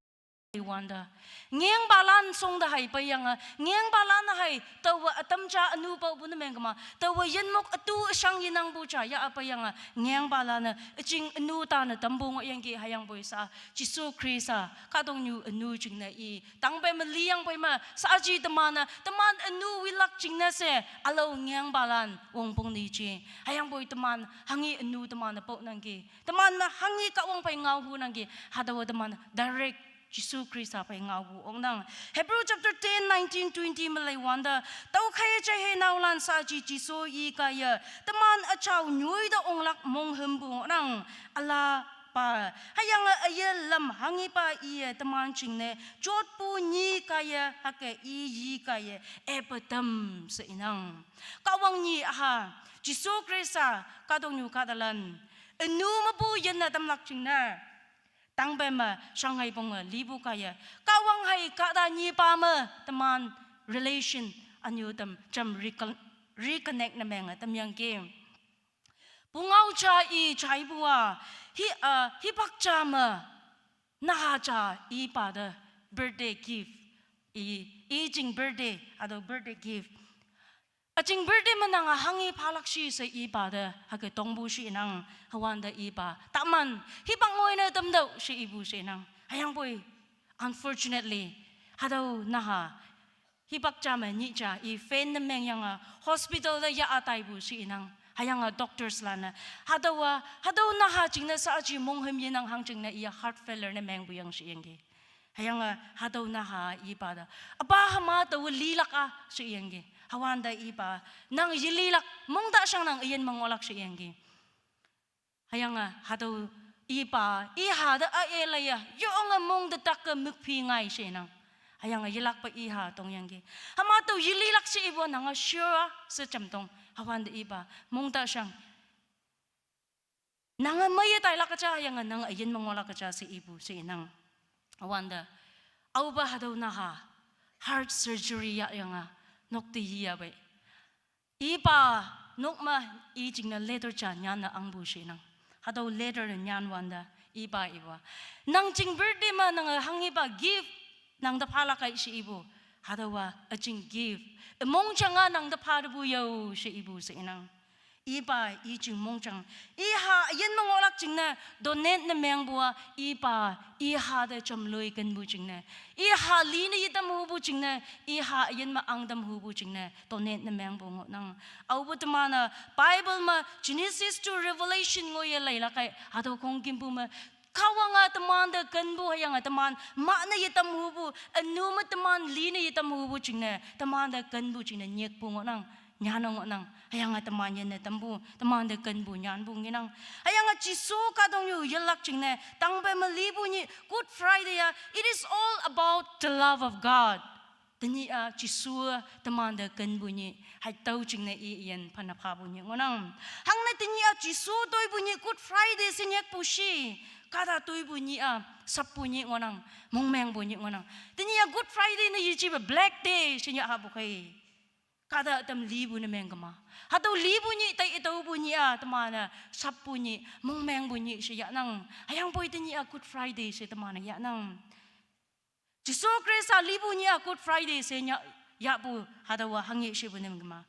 wonder. Ngengpalan shong te hei peiyange, ngengpalan hei taowe ütam ja ünu paopu ne mengkema, taowe yinmok ütu üshang yenangpu ja ya-a peiyange, ngengpalan-e üjing ünu tane tampu ngohyangki. Hüyangpoi sha Jesu Khrista kahtoknyu ünu jingne i tangpei me liyangpoi me shaaji teman-e, teman ünu wilak jingne she ülao ngengpalan wongpong ne yeje. Hüyangpoi teman hanghe ünu teman-e paonangki, teman-e hanghe Kahwang phei ngaohunangki, hatüowa teman direct Jesu Khrista phei ngaohu oknang. Hebrew chapter ten, nineteen, twenty me lei wante, tüokhei jeihei naolan shaaji Jesu i kaiye teman üjao nyoi te onglak monghümpu ngohnang, ülapa. Hüyange üye lam hanghepa iye teman jingne jotpu nyi kaiye hüke i yi kaiye epe tam she inang. Kahwang nyi üha, Jesu Khrista kahtoknyu kahtalan ünu mepu yinne tamlak jingne tangpei me shanghei ponge lipu kaiye, Kahwang hei kahta nyipa me teman relation ünyu tam jam recon-, reconnect ne menge tamyangki. Pungao ja i jaipu-a, hi, uh, hipak ja me naha ja ipa te birthday gift, i, i jing birthday, hatüo birthday gift. Üjing birthday me nange hanghe phalak shi she ipa te hüke tongpu she inang. Hüwante ipa, taman hipak ngoine tamtüoh she ipu she inang. Hüyangpoi unfortunately, hatüo naha hipak ja me nyih ja i fan ne mengyange hospital te ya-a taipu she inang. Hüyange doctors lan-e, hatüowa, hatüo naha jingne shaaji monghüm yenang hangjingne iye heart failure ne mengpu yang she iyangki. Hüyange hatüo naha ipa te, üpa hüma taowe lilak-a she iyangki. Hüwante ipa, nang yelilak, mong ta shang nang üyin me ngohlak she iyangki. Hüyange hatüo ipa, iha te a-e laiye yonge mong te take mükphi ngai she inang. Hüyange yelakpe iha tongyangki. Hüma tao yelilak she ipu nange sure she jamtong. Hüwante ipa, mong ta shang, nange meiye tailak ja, hüyange nange üyin me ngohlak ja she ipu she inang. Hüwante, aopa hatüo naha heart surgery yahyange nok te yiyapei, ipa nok me i jingne letter ja nyanne angpu she inang. Hatüo letter te nyan wante, ipa ipa, nang jing birthday me nange hanghepa gift nang te phalak kai she ipu. Hatüowa üjing gift, ümongjang-a nang te pha tepu yao she ipu she inang. Ipa i jing mongjang, iha üyin me ngohlak jingne donate ne mengpu-a, ipa iha te jamloi kenpu jingne, iha li ne yetam hupu jingne, iha üyin me angtam hupu jingne donate ne mengpu ngohnang. Aopu teman-e Bible me Genesis to Revelation ngoiye leilak kei, hatüo khongkümpu me Kahwang a teman te kenpu hüyange teman mahne yetam hupu, ünu me teman line yetam hupu jingne, teman te kenpu jingne nyikpu ngohnang, nyanne ngohnang, hüyange teman yinne tampu, teman te kenpu nyanpu ngenang. Hüyange Jesu kahtoknyu yelak jingne, tangpe me lipu nyih Good Friday a, it is all about the love of God. Tenyih a Jesu teman te kenpu nyih, hatüo jingne i yin phenne phapu nyih ngohnang. Hangne tenyih a Jesu toipu nyih Good Friday she nyikpu shi, kahta toipu nyih a, sappu nyih ngohnang, mongmengpu nyih ngohnang. Tenyih a Good Friday ne yejepe Black Day she nyah hapu khei. Kahta ütam lipu ne meng kema. Hatüo lipu nyih tai taopu nyih a, teman-e sappu nyih, mongmengpu nyih she yahnang. Hüyangpoi tenyih a Good Friday she teman-e yahnang. Jesu Khrista lipu nyih a Good Friday she nyah, yahpu hatüowa hanghe shepu ne meng kema.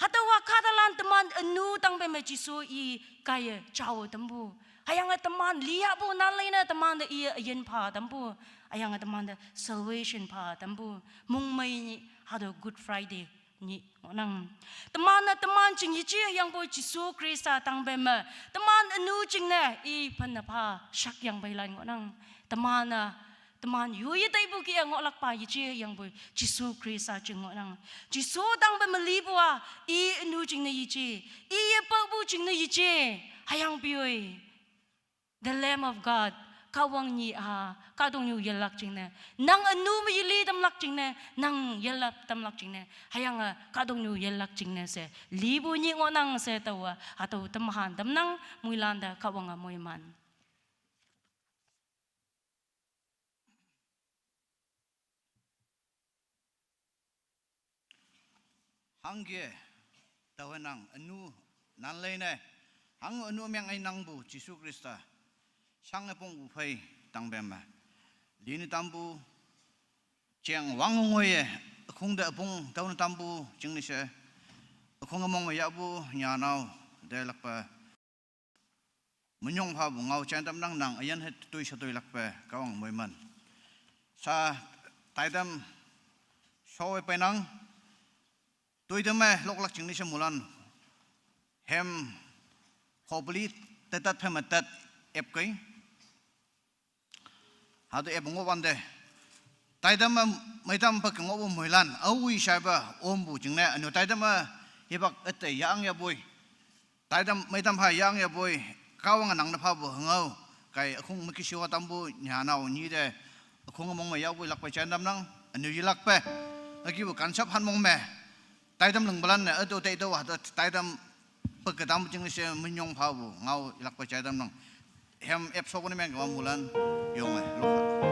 Hatüowa kahtalan teman ünu tangpe me Jesu i kaiye jao tampu. Hüyange teman liyahpu nanlei ne teman te iye üyin pha tampu. Hüyange teman te salvation pha tampu. Mongmei nyih hatüo Good Friday nyih ngohnang. Teman-e teman jing yeje hüyangpoi Jesu Khrista tangpe me, teman ünu jingne i phenne pha shakyangpeilan ngohnang. Teman-e teman yoye taipu kih-e ngohlakpa yeje hüyangpoi Jesu Khrista jing ngohnang. Jesu tangpe me lipu a, i ünu jingne yeje, i yepaopu jingne yeje, hüyangpoi the Lamb of God, Kahwang nyih a, kahtoknyu yelak jingne, nang ünu me yeli tamlak jingne, nang yelak tamlak jingne, hüyange kahtoknyu yelak jingne she lipu nyih ngohnang she taowa, hatüo temhan tamnang, moilan te Kahwange moiman. Hangke, taowe nang ünu nanlei ne, hang ünu meng ei nangpu Jesu Khrista, shange pongpu phei tangpe me, line tampu, jeng wang ngoiye, ükhong te üpong taone tampu jingne she, ükhong ümong me yahpu nyanao te lakpe, minyong phapu ngao jai tamnang, nang üyin he toi she toilakpe Kahwang moiman. Sa taitam showe peinang, toitam me loklak jingne she moilan hem hopeli tetat phei me tet epkei. Hatüo ep ngohwante, taitam me meitam pe ke ngohpu moilan aowi shaipe ompu jingne, ünu taitam me hipak üte yahang yapoi, taitam meitam pha yahang yapoi, Kahwange nang ne phapu hüngao, kei ükhong me kishiwa tampu nyanao nyi te, ükhong mong me yahpu lakpe jai tamnang, ünu yelakpe, ükipu kanshap han mong me taitam lingpalan ne, üto te to hatüo taitam pe ke tam jingne she minyong phapu ngao yelakpe jai tamnang. Hem ep shopu ne meng kema moilan yonge lok.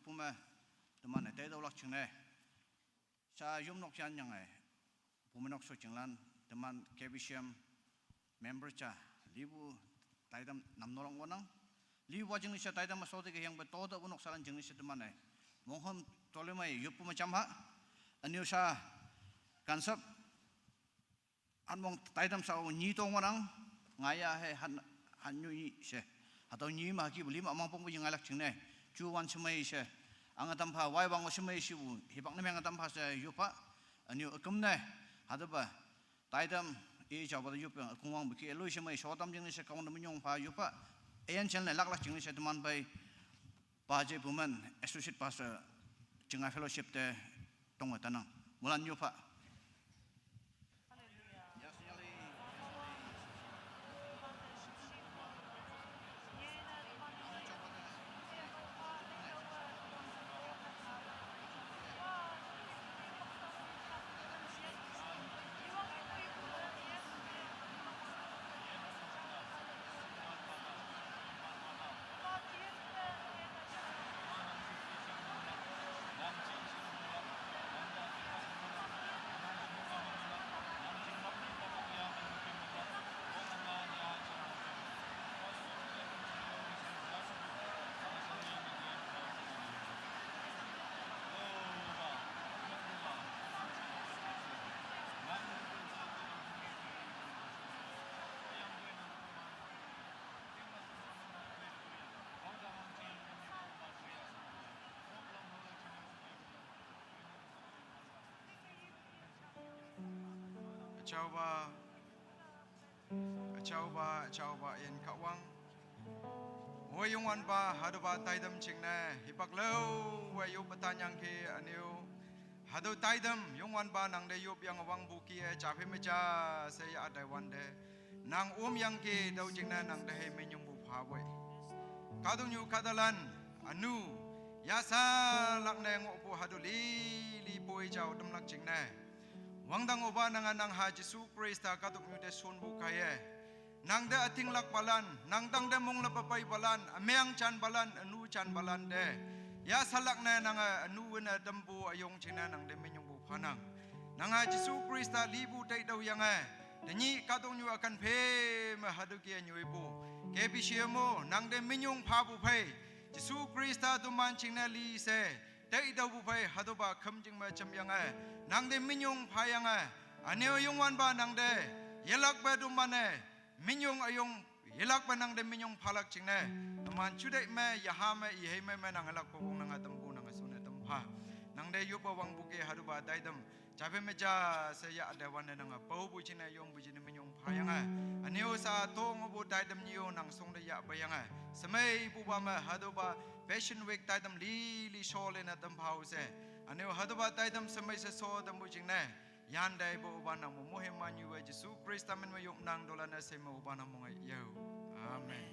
Pume, teman-e taitüolak jingne. Sha yomnok yanyange, pumenok sho jinglan, teman K B C M member ja, lipu taitam namnolak ngohnang. Lipu jingne she taitam me shoteke hüyangpoi tote wonok salan jingne she teman-e monghüm toloi me yoppu me jam ha. Ünyu sha kansap, hanmong taitam shao nyi tong ngohnang, ngaiya he han, hannyu nyi she. Hatüo nyi me hükepu lima mangpongpu yengailak jingne. Juwan shemei she. Ange tampha, wai wang shemei shepu, hipak ne meng tampha she yoppha. Ünyu üküm ne, hatüopa taitam, i jaopa te yopyang, ükongwangpu ke loi shemei, shotam jingne she Kahwang te minyong pha yoppha. Ayan channel laklak jingne she teman pei, Paje Bumen, Associate Pastor, Chinga Fellowship te tong-e tanang. Moilan yoppha. Üjaopa, üjaopa, üjaopa yin Kahwang. O Youngwanpa, hatüopa taitam jingne, hipak laowe yoppe tanyangki ünyu. Hatüo taitam, Youngwanpa nangte yopyange wangpu kih-e, ja phei me ja she yah taiwante. Nang omyangki tüo jingne nangte hei minyongpu phapoi. Kahtoknyu kahtalan, ünu, yashalak ne ngohpu hatüo lili poi jao tamlak jingne. Wangdang opa nange nang ha Jesu Khrista kahtoknyu te shonpu kaiye. Nangte ütinglakpalan, nang tangte monglüppe peipalan, ümeng janpalan, ünu janpalan te. Yashalak ne nange ünu wine tampu üyong jingne nangte minyongpu phanang. Nang ha Jesu Khrista lipu taitüoyange. Tenyih kahtoknyu ükan phe me hatüo ke nyoipu. K B C M-o, nangte minyong phapu phei. Jesu Khrista teman jingne li she. Taitüopu phei hatüopa khümjing me jamyange. Nangte minyong phayange. Ünyu Youngwanpa nangte. Yelakpe teman-e. Minyong üyong, yelakpe nangte minyong phalak jingne. Teman juteih me, yaha me, ihei me, me nang yelakpe wong nange tampu nange shonne tampha. Nangte yoppe wangpu ke hatüopa taitam. Ja phei me ja she yah taiwante nange paopu jingne yongpu jingne minyong phayange. Ünyu sha tongpu taitam nyi-o nang shongte yahpeiyange. Shemeipupa me hatüopa Passion Week taitam lili sholene tampha-o she. Ünyu hatüopa taitam shemei she sho tampu jingne. Yanteipu opa nang mo mohe manyuwe Jesu Khrista min me yopnang, tolan-e she me opa nang monge yao. Amen.